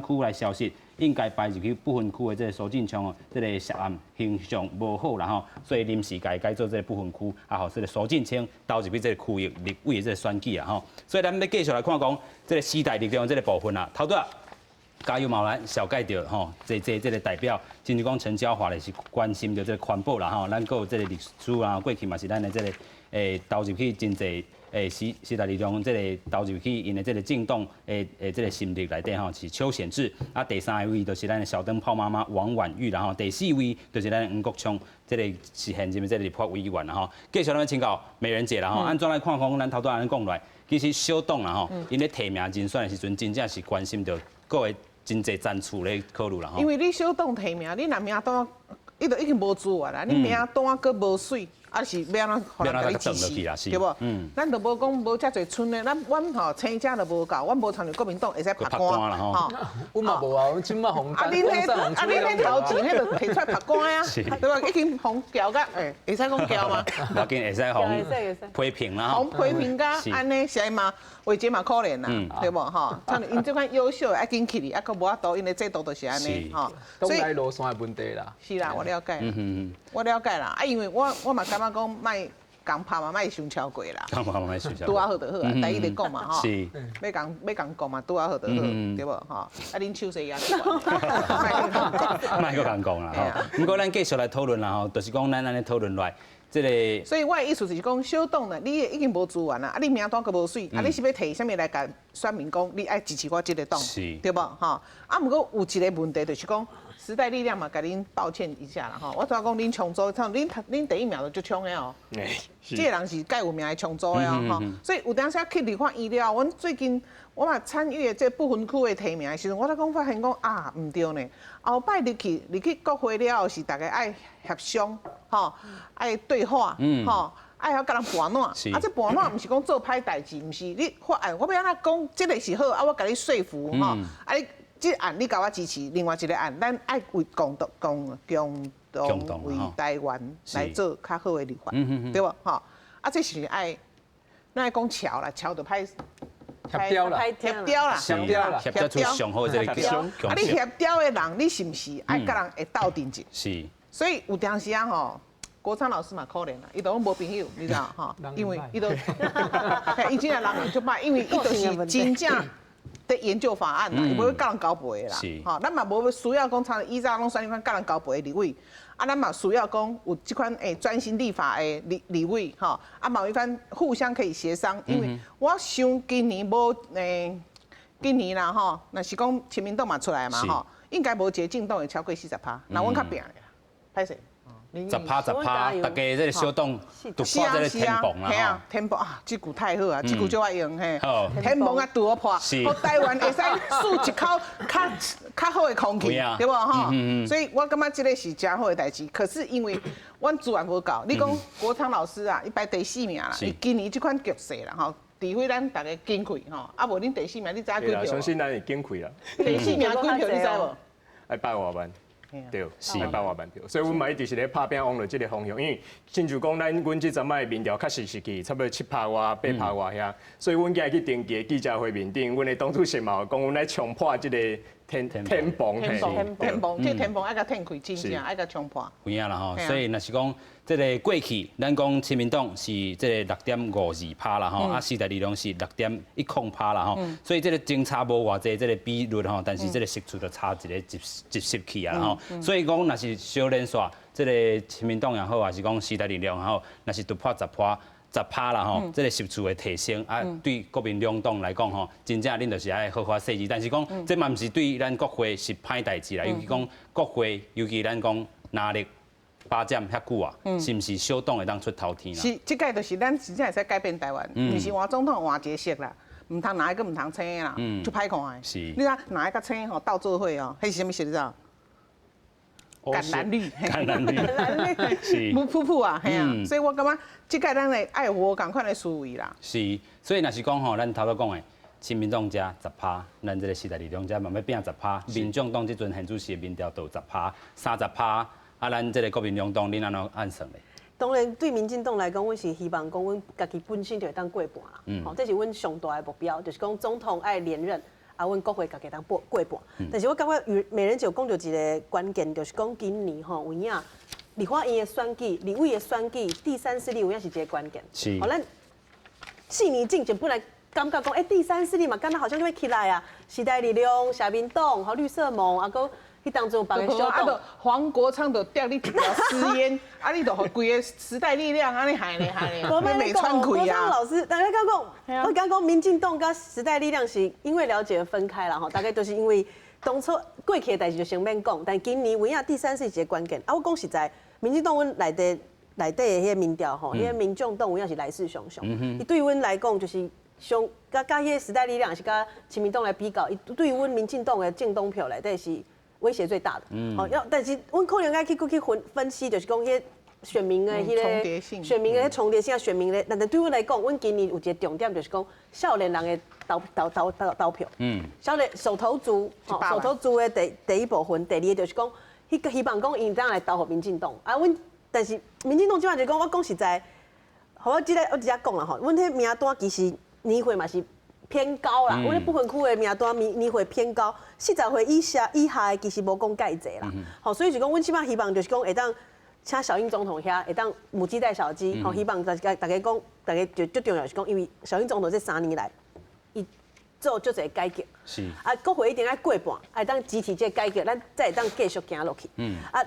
區來消失，應該排入去不分區的這個蘇貞昌哦，這個涉案形象無好啦吼，所以臨時共伊改做這個不分區，啊，予這個蘇貞昌投入去這個區域立委的這個選舉啊吼，所以咱欲繼續來看講這個時代力量這個部分啊，頭拄仔加油嘛，咱紹介著吼，這個代表，親像講陳椒華咧是關心著這個環保啦吼，咱閣有這個律師啊，過去嘛是咱的這個投入去真濟時代力量這個投入去𪜶的這個政黨的這個心力內底吼，是邱顯智啊，第三位就是咱的小燈泡媽媽王婉諭啦吼，第四位就是咱黃國昌，這個是現任的這個立法委員啦吼。繼續咱請教美人姐啦吼，按怎來看講咱頭拄按呢講落來，其實小黨啦吼，𪜶咧提名人選的時陣，真正是關心著各個真濟層次咧考慮啦吼。因為你小黨提名，你若名單，伊就已經無資源啦，你名單閣無媠，啊是欲按怎予人共你支持，對無？咱就無講無遮濟賰的，咱阮吼青遮就無夠，阮無親像國民黨會使拍官啦吼。阮嘛無啊，阮這馬予啊，恁彼啊，恁彼頭前彼就提出來拍官啊，對吧？已經予撬甲，會使講撬嗎？無要緊，會使予批評啦予批評甲按呢，實在嘛，偉杰嘛可憐啦，對無吼？像𪜶這款優秀的愛緊起哩，啊，閣無法度，𪜶的制度就是按呢，吼。所以路線的問題啦。是啦，我了解，我了解啦。啊，因為我嘛感覺講莫共拍嘛，莫傷超過啦。共拍嘛，莫傷超過。拄仔好就好啊，台語咧講嘛吼。欲共欲共講嘛，拄仔好就好，對無吼？啊，恁手勢也。莫閣共講啦吼。毋過咱繼續來討論啦吼，就是講咱按呢討論落來，這個。所以我的意思就是講，小黨呢，你已經無資源啦，啊，你名單閣無媠，啊，你是欲提啥物來共選民講，你愛支持我這個黨，對無吼？啊，毋過有一個問題就是講。時代力量嘛，共恁抱歉一下啦吼！我拄仔講恁重組，像恁第一名就足衝的哦。這個人是蓋有名的重組的哦，吼。所以有當時去立法院了，阮最近我嘛參與的這不分區的提名的時陣，我才講發現講啊，毋對呢。後擺入去國會了後，是逐家愛協商，吼，愛對話，吼，愛曉共人盤撋。啊，這盤撋毋是講做歹代誌，毋是你法案，我欲按怎講，這個是好，啊，我共你說服，吼，啊你。這案你共我支持，另外一個案，咱愛為共同為台灣來做較好的立法，對無？吼，啊，這是愛，咱愛講橋啦，橋就歹協調啦，協調啦，協調啦，協調出上好這個啊，你協調的人，你是毋是愛佮人會鬥陣者？是。所以有當時啊吼，國昌老師嘛可憐啦，伊都攏無朋友，你知影吼？因為伊都，伊真正人緣足歹，因為伊就是真正。佇研究法案啦，伊無欲佮人交陪的啦，吼，咱嘛無需要講像以前攏選彼款佮人交陪的立委，啊，咱嘛需要講有這款專心立法的立委，吼，啊，嘛有彼款互相可以協商，因為我想今年無今年啦吼，若是講親民黨嘛出來嘛吼，應該無一個政黨會超過40%，若阮較拚啦，歹勢。 10趴10趴，大家這個小黨突破這個天棚啦。嘿啊，天棚啊，這句太好啊，這句足愛用嘿。天棚啊，拄好破，予台灣會使吸一口較較好的空氣，對無吼？所以我感覺這個是誠好的代誌。可是因為阮資源無夠，你講國昌老師啊，伊排第四名啦，伊今年這款局勢啦吼，除非咱逐家緊開吼，啊無恁第四名，你知影幾票？相信咱會緊開啦。第四名幾票你知無？愛百外萬。對，愛百外萬票，所以阮嘛一直是咧拍拚往著這個方向，因為親像講咱阮這陣仔的民調確實是去差不多7趴外、8趴外遐，所以阮今日去登記的記者會面頂，阮的黨主席嘛有講，阮來衝破這個。天天棚，天棚，天棚，這天棚愛共天開，真正愛共衝破。有影啦吼，所以若是講這个過去，咱講親民黨是這个6.52%啦吼，啊時代力量是6.10%啦吼，所以這个相差無偌濟這个比率吼，但是這个席次就差一个一席去啊吼，所以講若是小連線，這个親民黨也好，還是講時代力量也好，若是突破10趴。10%啦吼，這个席次的提升啊，對國民兩黨來講吼，真正恁就是愛好好細緻。但是講這嘛毋是對咱國會是歹代誌啦，尤其講國會，尤其咱講拿力霸佔遐久啊，是毋是小黨會當出頭天啦？是，這屆就是咱真正會使改變台灣，毋是換總統換一个色啦，毋通藍的閣毋通青的啦，足歹看的。你知藍的佮青吼鬥做伙哦，彼是啥物色你知無？橄欖綠，橄欖綠，是，霧噗噗啊，嘿啊，所以我感覺這屆咱會愛有無仝款的思維啦。是，所以若是講吼，咱頭拄講的，親民黨遮十趴，咱這个時代力量遮嘛欲拼十趴，民眾黨這陣現主席的民調都有十趴，30%，啊，咱這个國民兩黨，恁按怎按算咧？當然，對民進黨來講，阮是希望講，阮家己本身就會當過半啦。吼，這是阮上大的目標，就是講總統愛連任。啊，阮國會家己當過過半，但是我感覺美人姐有講著一个關鍵，就是講今年吼有影立法院的選舉、立委的選舉，第三勢力有影是一个關鍵。吼，咱4年進前本來感覺講，欸，第三勢力嘛，敢若好像就欲起來啊，時代力量、社民黨、吼綠色盟，啊，閣彼當中有別个小黨。黃國昌就叼你一條私煙，啊，你就予規个時代力量按呢害咧害咧，袂喘氣啊。國昌老師，大家講講，我剛講民進黨佮時代力量是因為了解而分開啦吼，大概都是因為當初過去的代誌就先免講，但今年有影第三勢是一个關鍵。啊，我講實在，民進黨阮內底內底的彼个民調吼，彼个民眾黨有影是來勢洶洶。伊對阮來講就是上佮佮彼个時代力量是佮親民黨來比較，伊對阮民進黨的政黨票內底是威脅最大的，好，要但是阮可能愛去閣去分分析，就是講彼選民的彼个選民的重疊性啊，選民的，但是對阮來講，阮今年有一个重點，就是講少年人的投投投投投票，少年首投族，首投族的第第一部分，第二个就是講，彼个希望講𪜶當來投予民進黨，啊，阮但是民進黨這擺就講，我講實在，予我這个我直接講啦吼，阮彼名單其實年歲嘛是偏高啦，阮彼不分區的名單年年歲偏高，40歲以下以下的其實無講蓋濟啦，吼，所以就講阮這擺希望就是講會當請小英總統遐，會當母雞帶小雞，吼，希望大家大家講，大家就最重要是講，因為小英總統這3年來，伊做足濟改革，啊，國會一定愛過半，會當支持這個改革，咱才會當繼續行落去。啊，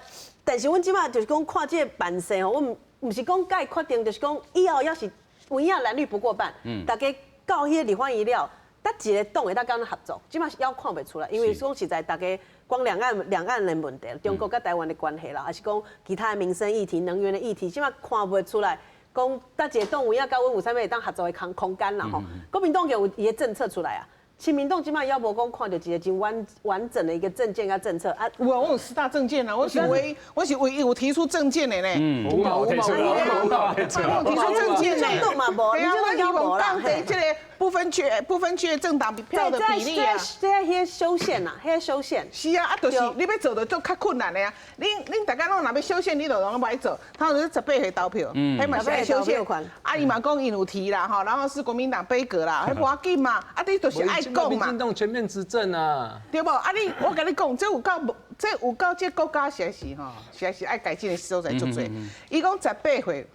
但是阮這擺就是講看這個辦勢吼，阮毋毋是講佮伊決定，就是講以後要是有影藍綠不過半，大家到彼个立法院了，佗一个黨會當佮咱合作，這擺猶看袂出來，因為講實在，大家講兩岸兩岸的問題，中國佮台灣的關係啦，還是講其他的民生議題、能源的議題，這擺看袂出來，講佗一个黨有影佮阮有啥物會當合作的空空間啦吼。國民黨有伊的政策出來啊。親民黨這擺猶無講看著一个真完完整的一个政見佮政策啊。有啊，我有10大政見啊，我是唯一有提出政見的呢。有有提出，我有提出政見呢。民進黨嘛無，民進黨無降低這个不分區的政黨票的比例啊。這彼个修憲啦，彼个修憲。是啊，啊，就是你欲做就足較困難的啊。恁恁逐家攏若欲修憲，你就攏無愛做。他說18歲投票，彼嘛是愛修憲。啊，伊嘛講𪜶有提啦，吼，然後是國民黨杯葛啦，彼無要緊嘛。啊，你就是愛講嘛。民進黨全面執政啊，對無？啊，你我共你講，這有夠，這有夠，這國家實在是吼，實在是愛改進的所在足濟。伊講十八歲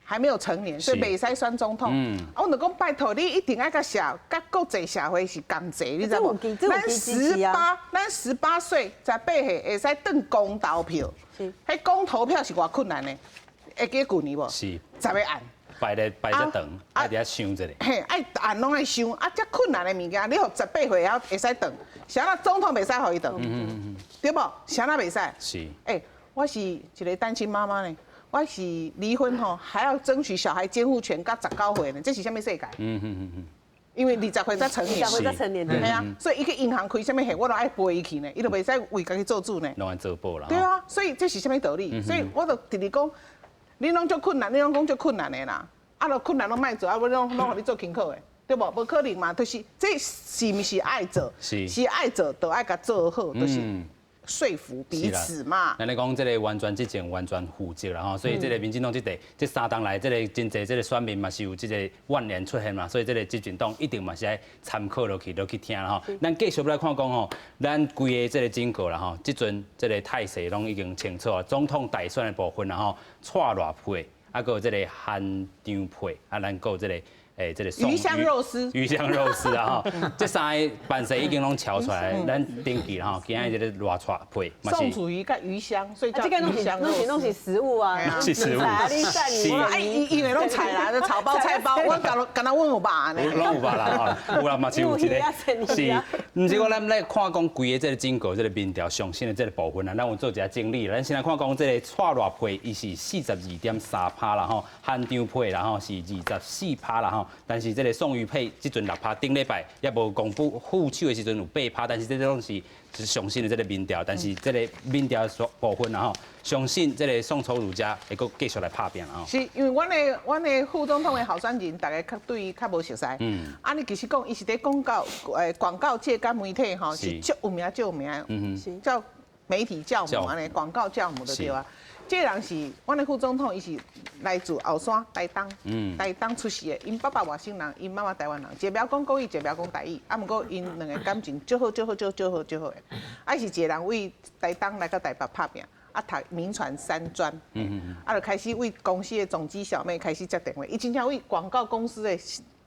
還沒有成年，所以袂使選總統。啊，我就講拜託你一定愛佮社，佮國際社會是仝齊，你知無？咱18歲十八歲會使轉公投票，彼公投票是偌困難的，會記舊年無？10個案。排咧排遮長，愛佇遐想一下。嘿，愛按攏愛想，啊，遮困難的物件，你予十八歲猶會使轉，啥人總統袂使予伊轉？對無？啥人袂使？欸，我是一个單親媽媽呢，我是離婚吼，還要爭取小孩監護權，到19歲呢，這是啥物世界？因為20歲才成年，20歲才成年，對啊，所以伊去銀行開啥物戶，我都愛陪伊去呢，伊就袂使為家己做主呢。攏愛做保啦。對啊，所以這是啥物道理？所以我就直直講，你攏足困難，你攏講足困難的啦，啊，若困難攏莫做，啊，我攏攏予你做輕巧的，對無？無可能嘛，就是這是毋是愛做？是愛做，就愛共做好，就是。說服彼此嘛。咱咧講這个完全執政、完全負責啦吼，所以這个民進黨這塊這三冬來，這个真濟這个選民嘛是有這个怨言出現嘛，所以這个執政黨一定嘛是愛參考落去落去聽啦吼。咱繼續來看講吼，咱規个這个整個啦吼，這陣這个態勢攏已經清楚啊。總統大選的部分啦吼，蔡賴配，啊，閣有這个韓張配，啊，咱閣有這个。欸，這个魚香肉絲，魚香肉絲啊吼，這三个辦勢已經攏敲出來，咱登記啦吼，今仔日這个賴蔡配。宋楚瑜佮魚香，所以叫魚香肉絲。攏是食物啊，是食物。是。哎，伊因為攏菜啦，炒包菜包，我敢若阮有肉呢。攏有肉啦吼，有啦嘛是有一个。是，毋是講咱來看講規个這个整個這个民調上新的這个部分啊，咱有做一下整理。咱先來看講這个蔡賴配，伊是42.3%啦吼，韓張配啦吼是24%啦吼。但是這个宋瑜配這陣6%，頂禮拜猶無公布副手的時陣有8%，但是這攏是上新的這个民調，但是這个民調部分啦吼，相信這个宋楚瑜遮會閣繼續來拍拚啦吼。是因為阮的副總統的候選人，大家較對伊較無熟悉。啊，你其實講伊是佇廣告界佮媒體吼是足有名足有名，叫媒體教母按呢，廣告教母就對啊。這个人是阮的副總統，伊是來自後山台東，台東出世的。𪜶爸爸外省人，𪜶媽媽台灣人，一个曉講國語，一個曉講台語。啊，毋過𪜶兩個感情足好，足好，足足好，足好的。啊，是一個人為台東來到台北拍拚，啊，讀銘傳三專，啊，就開始為公司的總機小妹開始接電話。伊真正為廣告公司的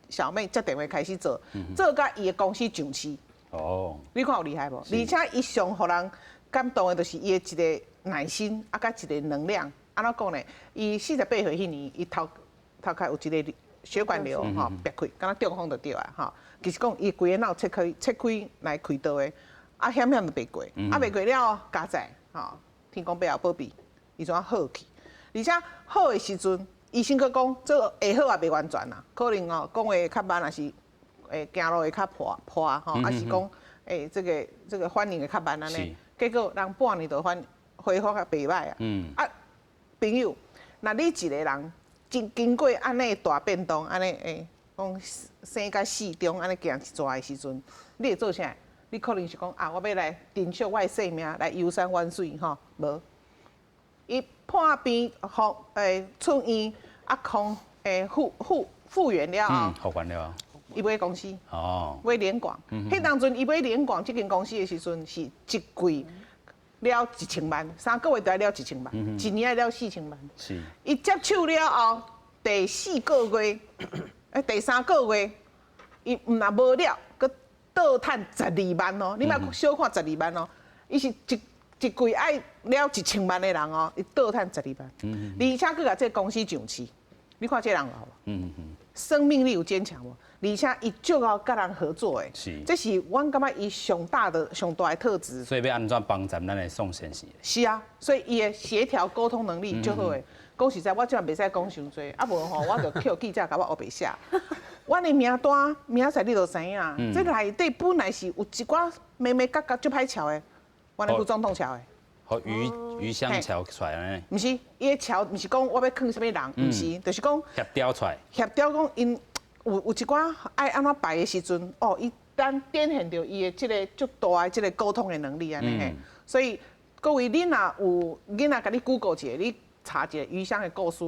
小妹接電話開始做，做甲伊的公司上市。哦，你看有厲害無？而且伊上予人感動的，就是伊的一個耐心，啊，佮一個能量。按怎講呢？伊48歲彼年，伊頭殼有一個血管瘤吼，煏開，敢若中風就對啊吼。其實講伊規個腦切開切開來開刀的，啊險險就袂過，啊袂過了佳哉吼，天公伯後保庇，伊怎好去？而且好的時陣，醫生閣講這會好也袂完全啦，可能哦講話較慢，還是會行路會較破破吼，還是講欸這個反應會較慢按呢。結果人半年就反恢復較袂䆀啊。啊，朋友，若你一個人經過按呢大變動，按呢欸，講生佮死中按呢行一逝的時陣，你會做啥？你可能是講啊，我欲來珍惜我的生命，來遊山玩水吼，無。伊破病復欸出院啊康欸復原了後，復原了。伊買公司，買聯廣。彼當陣伊買聯廣這間公司的時陣，是一季了1000萬，3個月就愛了1000萬，一年愛了4000萬。伊接手了後，第四個月，第三個月，伊毋但無了，閣倒趁12萬哦。你莫小看十二萬哦，伊是一季愛了1000萬的人哦，伊倒趁十二萬，而且閣共這个公司上市。你看這人有無？生命力有堅強無？而且伊足𠢕佮人合作的，這是阮感覺伊上大的上大的特質。所以欲按怎幫助咱的宋先生？是啊，所以伊的協調溝通能力足好的。講實在，我這擺袂使講傷濟，啊無吼，我就予記者共我烏白寫。阮的名單明仔載你就知影，這內底本來是有一寡眉眉角角足歹喬的，阮的副總統喬的。予魚香喬出來呢？毋是，伊的喬毋是講我欲囥啥物人，毋是，就是講協調出來。協調講𪜶有一寡愛按怎排的時陣，哦，伊咱展現著伊的這个足大的這个溝通的能力按呢嘿。所以各位，恁若有囡仔共你 Google 一下，你查一下余香的故事，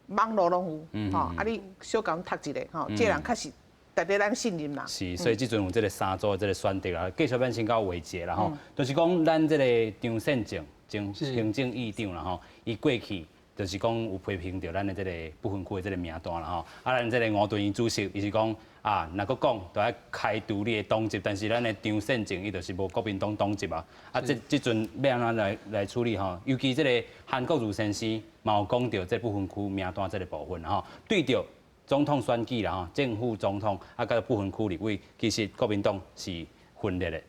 網路攏有，吼，啊你小共讀一下，吼，這个人確實值得咱信任啦。是，所以這陣有這个三組這个選擇啦，繼續咱先到話題啦吼，就是講咱這个張善政前行政院長啦吼，伊過去就是講有批評著咱的這个不分區的這个名單啦吼，啊，咱這个吳敦義主席伊是講啊，若閣講就愛開除你的黨籍，但是咱的張善政伊就是無國民黨黨籍啊，啊，這陣欲按怎來處理吼？尤其這个韓國瑜先生嘛有講著這不分區名單這个部分吼，對著總統選舉啦吼，正副總統啊，佮不分區立委，其實國民黨是分裂的。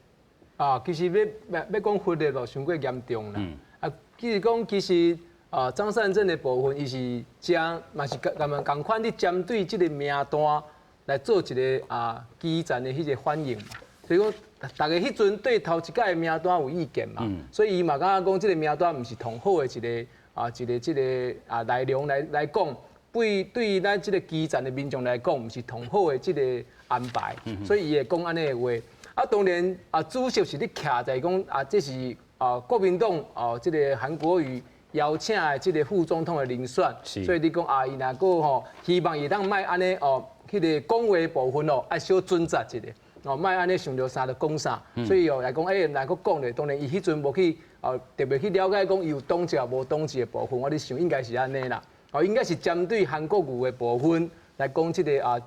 啊，其實欲講分裂就傷過嚴重啦。啊，其實講其實啊，張善政的部分，伊是將嘛是共共款，咧針對這个名單來做一个啊基層的彼个反應嘛。所以講，大家彼陣對頭一擺的名單有意見嘛，所以伊嘛感覺講這个名單毋是上好的一个啊一个這个啊內容來講，對咱這个基層的民眾來講，毋是上好的這个安排，所以伊會講按呢的話。啊，當然啊，主席是咧徛在講啊，這是啊國民黨哦，這个韓國瑜邀請的這个副總統的人選，所以你講啊，伊若閣吼希望伊當莫按呢哦，彼个講話部分哦，愛小準則一下，哦，莫按呢想著啥就講啥，所以哦來講，欸，若閣講咧，當然伊彼陣無去哦特別去了解講伊有黨籍無黨籍的部分，我咧想應該是按呢啦，哦，應該是針對韓國瑜的部分來講這个啊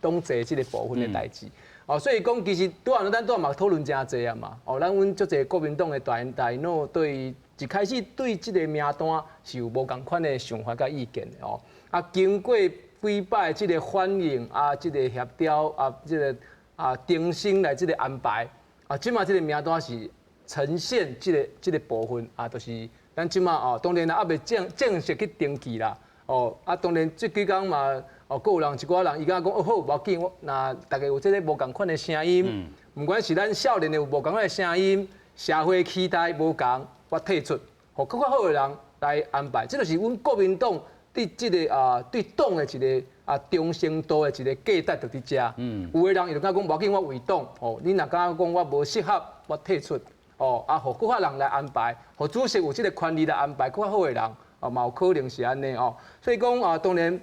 黨籍這个部分的代誌。哦，所以講其實拄仔咱拄仔嘛討論誠濟啊嘛，哦，咱阮足濟國民黨的大大佬對一開始對這个名單是有無仝款的想法佮意見的哦。啊，經過幾擺這个反應啊，這个協調啊，這个啊重新來這个安排啊，這馬這个名單是呈現這个部分啊，就是咱這馬哦，當然啦，猶未正式去登記啦，哦，啊，當然這幾工嘛。哦，閣有人一寡人，伊敢講哦好，無要緊，我若大家有這个無仝款的聲音，毋管是咱少年的有無仝款的聲音，社會期待無仝，我退出，予閣較好的人來安排。這就是阮國民黨對這个啊對黨的一个啊忠誠度的一个價值，就佇遮。有的人伊就敢講無要緊，我為黨。哦，你若敢講我無適合，我退出。哦，啊，予閣較人來安排，予主席有這个權利來安排閣較好的人，哦，嘛有可能是按呢哦。所以講啊，當然。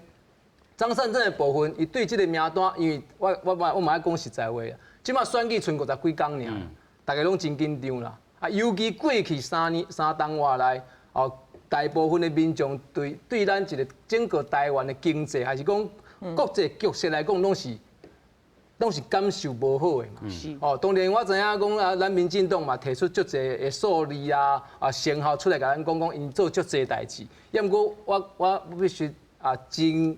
張善政的部分，伊對這个名單，因為我嘛愛講實在話啊，這馬選舉賰50幾工爾，大家攏真緊張啦。啊，尤其過去3年3冬外來，哦，大部分的民眾對咱一个整個台灣的經濟，還是講國際局勢來講，攏是感受無好的嘛。哦，當然我知影講啊，咱民進黨嘛提出足濟的數字啊啊成效出來，共咱講講𪜶做足濟代誌。抑毋過我必須啊真。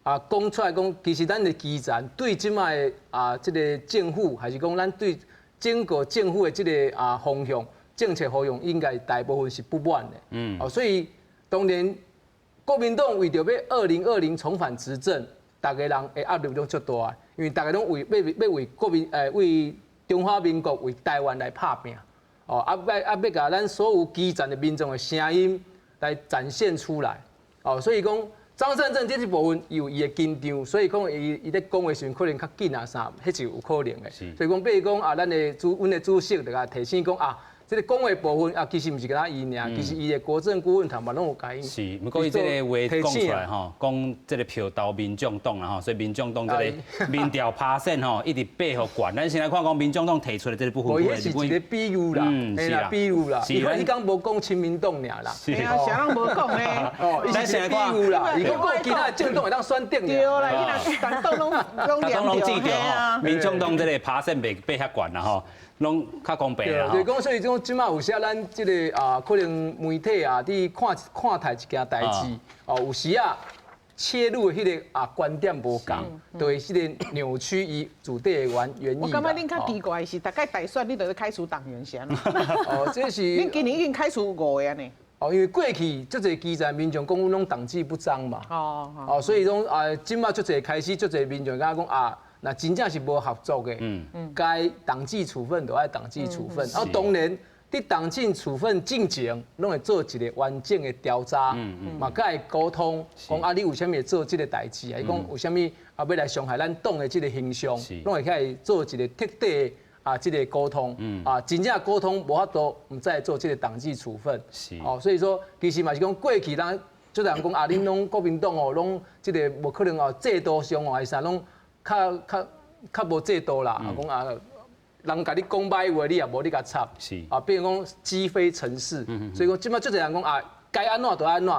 啊，講出來講，其實咱的基層對這擺的啊，這个政府，還是講咱對整個政府的這个啊方向、政策方向，應該大部分是不滿的。哦，所以當然國民黨為著欲2020重返執政，逐个人的壓力攏足大，因為逐个攏為欲為國民為中華民國為台灣來拍拚。哦，啊欲啊欲共咱所有基層的民眾的聲音來展現出來。哦，所以講。張善政這一部分伊有伊的緊張，所以講伊咧講的時陣可能較緊啊啥，彼是有可能的。所以講，比如講啊，阮的主席就共提醒講啊，這个講話部分啊，其實毋是干焦伊爾，其實伊的國政顧問團嘛攏有共伊。是，毋過伊這个話講出來吼，講這个票投民眾黨啦吼，所以民眾黨這个民調拍線吼，一直爬予懸。咱先來看講民眾黨提出的這个部分，彼是一个比喻啦，是啦，比喻啦。伊伊講無講親民黨爾啦，是啊，啥攏無講咧。哦，伊是一個比喻啦，伊講其他政黨會當選擇。對啦，伊若黨攏攏攏記著吼，民眾黨這个拍線袂爬遐懸啦吼。攏較公平啦。對，講所以講，這馬有時咱這个啊，可能媒體啊，佇看看待一件代誌，哦，有時啊切入的彼个啊觀點無仝，就會這个扭曲伊主底的原意。我感覺恁較奇怪的是，逐擺大選你就咧開除黨員是按怎？哦，這是。恁今年已經開除5个呢。哦，因為過去足濟基層民眾講阮攏黨紀不彰嘛。哦。哦，所以講啊，這馬足濟開始足濟民眾感覺講啊。那真正是無合作的，該黨紀處分就愛黨紀處分。啊，當然，佇黨紀處分進前，攏會做一个完整的調查，嘛，佮伊溝通，講啊，你為啥物會做這个代誌啊？伊講為啥物啊，欲來傷害咱黨的這个形象，攏會起做一个徹底的啊，這个溝通。啊，真正溝通無法度，毋才會做這个黨紀處分。哦，所以說，其實嘛是講過去咱足濟人講啊，恁攏國民黨哦，攏這个無可能哦，制度上哦，還是啥攏。較無制度啦，講啊，人共你講歹話，你也無咧共插，啊，變講積非成是，所以講這馬足濟人講啊，該按怎就按怎，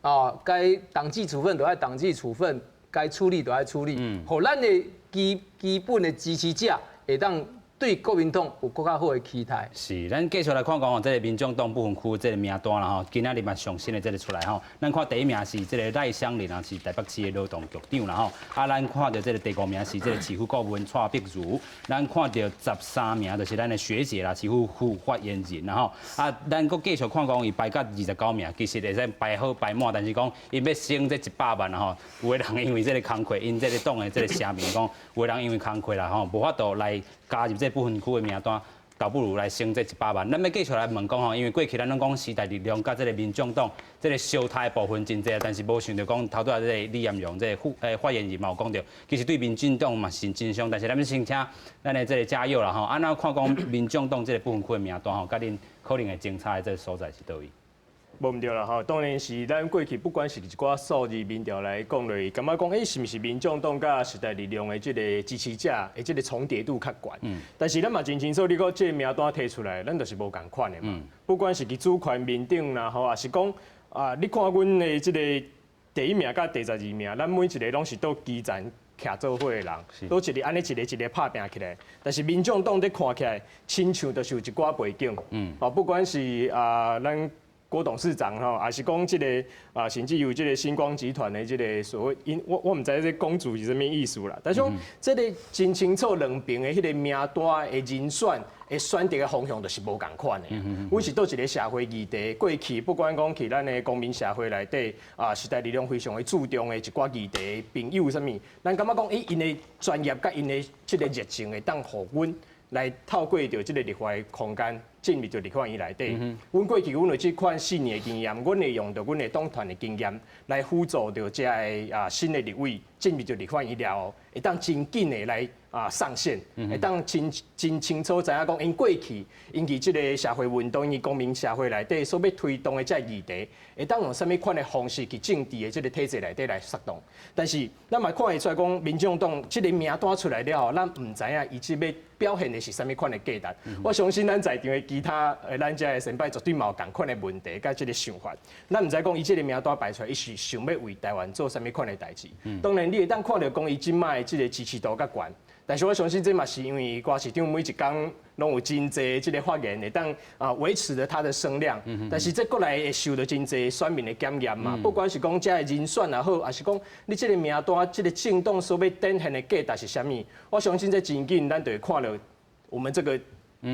啊，該黨紀處分就愛黨紀處分，該處理就愛處理，予咱的基本的支持者會當對國民黨有閣較好的期待。是，咱繼續來看講吼，這个民眾黨不分區這个名單啦吼，今仔日嘛上新的這个出來吼，咱看第一名是這个賴香伶啊，是台北市的勞動局長啦吼。啊，咱看著這个第五名是這个市府顧問蔡碧如，咱看著13名就是咱的學姐啦，市府副發言人啦吼。啊，咱閣繼續看講伊排到29名，其實會使排好排滿，但是講𪜶欲升這100萬啦吼，有的人因為這个工課，𪜶這个黨的這个聲明講，有的人因為工課啦吼，無法度來加入這不分區的名單，倒不如來升這100萬。咱欲繼續來問講吼，因為過去咱攏講時代力量佮這個民眾黨這個相殺的部分真濟，但是無想著講頭拄仔這個李彥龍這個副發言人嘛有講著，其實對民進黨嘛是真傷，但是咱欲先請咱的這個嘉佑啦吼，按怎看講民眾黨這個不分區的名單吼，佮恁可能會爭差的這個所在是佗位？無毋對啦吼，當然是咱過去不管是一寡數字民調來講落去，感覺講是毋是民眾黨佮時代力量的這個支持者的這個重疊度較懸。但是咱嘛真清楚，你講這個名單提出來，咱就是無仝款的嘛。不管是佇主權面頂啦吼，抑是講啊，你看阮的這個第一名佮第12名，咱每一個攏是佗基層徛做伙的人，都一個按呢一個一個拍拚起來。但是民眾黨咧看起來，親像就是有一寡背景。哦，不管是啊，咱郭董事長吼，抑是講這個啊，甚至有這個新光集團的這個所謂，𪜶我毋知這公主是啥物意思啦。但是講這個真清楚兩邊的彼個名單的人選的選擇的方向就是無仝款的。阮是佗一個社會議題，過去不管講去咱的公民社會內底啊，時代力量非常的注重的一寡議題朋友啥物，咱感覺講，𪜶的專業佮𪜶的這個熱情會當予阮來透過著這個立法的空間進入著立法院內底。阮過去阮有這款4年的經驗，阮會用著阮的黨團的經驗來輔助著這个啊新的立委進入著立法院了後，會當真緊的來啊上線，會當真真清楚知影講，𪜶過去𪜶佇這個社會運動、𪜶公民社會內底所欲推動的這个議題，會當用啥物款的方式去政治的這個體制內底來策動。但是咱嘛看會出來講，民眾黨這個名單出來了後，咱毋知影伊這欲表現的是啥物款的價值。我相信咱在場的其他咱遮的先輩絕對嘛有仝款的問題佮這個想法。咱毋知講伊這個名單排出來，伊是想欲為台灣做啥物款的代誌。當然，你會當看著講伊這擺的這個支持度較懸，但是我相信這嘛是因為郭市長每一工攏有真濟這個發言，會當啊維持著他的聲量。但是這閣來會受著真濟選民的檢驗嘛。不管是講這个人選也好，抑是講你這個名單、這個政黨所欲展現的價值是啥物，我相信這真緊，咱就會看著我們這個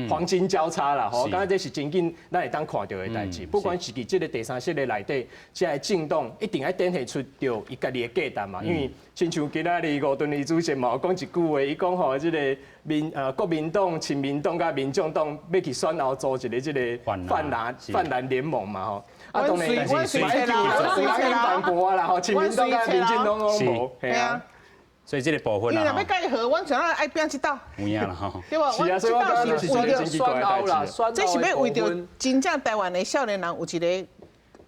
黃金交叉啦，吼，感覺這是真緊，咱會當看著的代誌。不管是佇這個第三勢力內底，這个政黨一定愛展現出著伊家己的價值嘛。因為親像今仔日吳敦義主席嘛有講一句話，伊講吼，這個國民黨、親民黨佮民眾黨欲去選後組一個這個泛藍聯盟嘛，吼。啊，當然，但是有人反駁啊啦，吼，親民黨佮民進黨攏無，係啊。所以這個部分啊，因為若欲佮伊合，阮想愛拼這鬥。有影啦吼。對無？是啊，所以我感覺是真奇怪的代誌。這是欲為著真正台灣的少年人有一個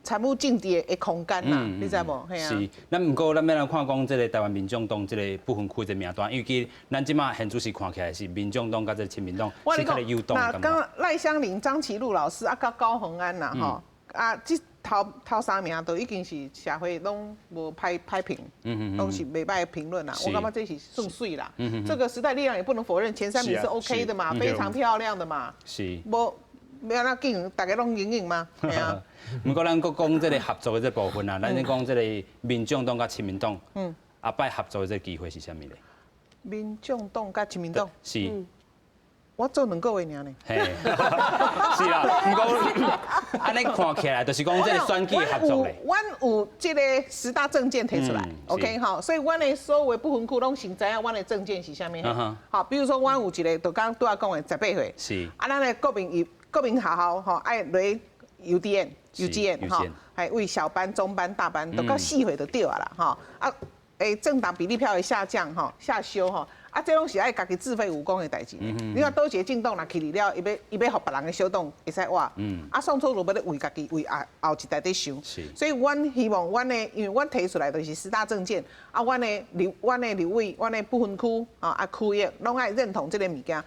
參與政治的空間啦，你知無？嘿啊。是，咱毋過咱欲來看講這個台灣民眾黨這個不分區這個名單，因為其實咱這馬現主時看起來是民眾黨佮這個親民黨是較有動那剛賴香伶、張其祿老師啊，佮高虹安啦，吼啊，這頭三名都已經是社會攏無歹歹評，攏是袂歹評論啦。我感覺這是算媠啦。這個時代力量也不能否認，前三名是 OK 的嘛，非常漂亮的嘛。無欲按怎競，大家攏贏贏嘛？對啊。毋過咱閣講這個合作的這部分啊，咱講這個民眾黨佮親民黨，後擺合作的這個機會是啥物咧？民眾黨佮親民黨。是。我做兩個月爾呢。嘿，是啦，毋過按呢看起來，就是講這個選舉合作咧。阮有這個十大政見提出來，OK 吼，所以阮的所有的不分區攏先知影阮的政見是啥物。好，比如說阮有一個，就剛拄仔講的18歲。啊，咱的國民學校吼愛落 UDN、UGN 吼，還為小班、中班、大班都到4歲就對啊啦，吼啊，政黨比例票的下降吼，下修吼。啊，這攏是愛家己自廢武功的代誌。你看佗一個政黨若去了，伊欲予別人的小黨會使活。啊，宋楚瑜欲咧為家己為後後一代咧想。所以，阮希望阮的，因為阮提出來就是十大政見。啊，阮的立委、阮的不分區啊，啊區域攏愛認同這個物件。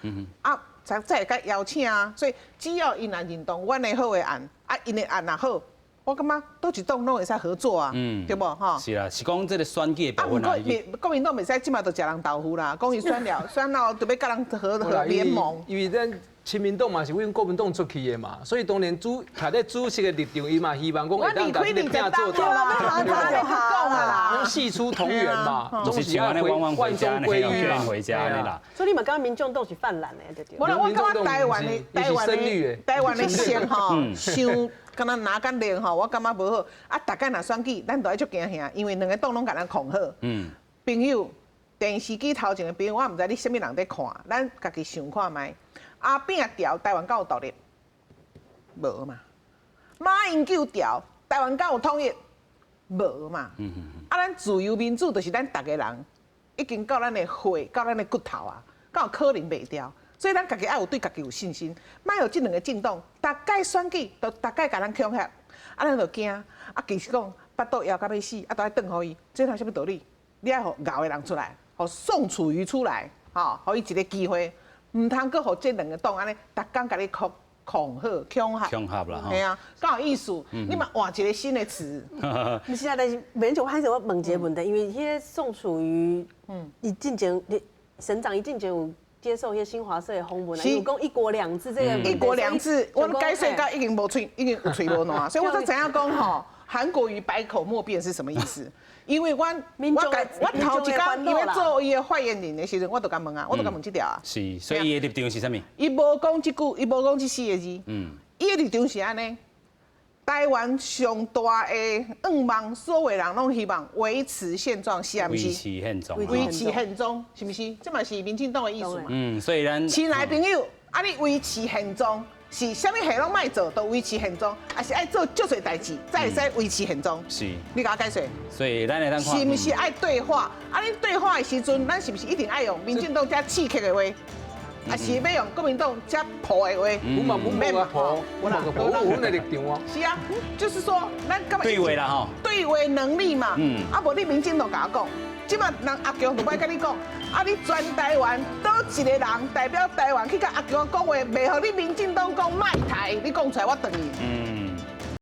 啊，才會共邀請啊。所以，只要𪜶若認同阮的好的案，啊，𪜶的案若好。我感覺佗一黨攏會使合作啊，對無吼？是啦，是講這個選舉的部分啊。啊，毋過國民黨袂使這馬就食人豆腐啦，講伊選了，選了就欲佮人合聯盟。因為咱親民黨嘛是阮國民黨出去的嘛，所以當然主徛咧主席的立場，伊嘛希望講會當共這個拼做大啦，攏系出同源嘛，總是愛萬眾歸一嘛，回家啦。所以你嘛感覺民眾黨是泛藍的，對對？無啦，我感覺台灣的色吼，傷。敢若藍佮綠吼，我感覺無好。啊，逐擺若選舉，咱都愛足驚嚇，因為兩個黨攏共咱恐嚇。朋友，電視機頭前的朋友，我毋知你啥物人佇看，咱家己想看覓。阿扁調台灣敢有獨立？無嘛。馬英九調台灣敢有統一？無嘛。啊，咱自由民主就是咱逐个人已經到咱的血，到咱的骨頭啊，敢有可能袂掉？所以咱家己愛有對家己有信心，莫予這兩个政黨，逐擺選舉都逐擺共咱恐嚇，啊，咱就驚。啊，其實講腹肚枵甲欲死，啊，都愛轉予伊，這有啥物道理？你愛予𠢕的人出來，予宋楚瑜出來，吼，予伊一个機會，毋通閣予這兩个黨按呢，逐工共你恐恐嚇、恐嚇。恐嚇啦，嘿啊，敢有意思？你嘛換一个新的詞。毋是啊，但是免就歹勢，我問一个問題，因為彼个宋楚瑜，伊進前，省長伊進前有接受彼个新華社的訪問啊，有講一國兩制這个一國兩制，我解釋到已經無喙，已經有喙無瀾，所以我才知影講吼，韓國瑜百口莫辯是什麼意思？因為我頭一工伊欲做伊的發言人的時陣，我就共問啊，我就共問這條啊。是，所以伊的立場是啥物？伊無講這句，伊無講這四个字。伊的立場是按呢，台灣上大的願望，所有人攏希望維持現狀，是毋是？維持現狀。維持現狀，是毋是？這嘛是民進黨的意思嘛。嗯，所以咱親愛朋友，啊，你維持現狀是啥物戲攏莫做，都維持現狀，抑是愛做足濟代誌，才會使維持現狀？是。你共我解釋。所以咱會當看。是毋是愛對話？啊，你對話的時陣，咱是毋是一定愛用民進黨遮刺激的話？抑是欲用國民黨遮抱的話？阮嘛阮無共抱，阮嘛共抱，阮的立場啊。是啊，就是說，咱感覺對話啦吼。對話能力嘛。啊，無你民進黨共我講，這馬人阿強就欲共你講，啊，你全台灣佗一个人代表台灣去共阿強講話，袂予你民進黨講賣台，你講出來我斷伊。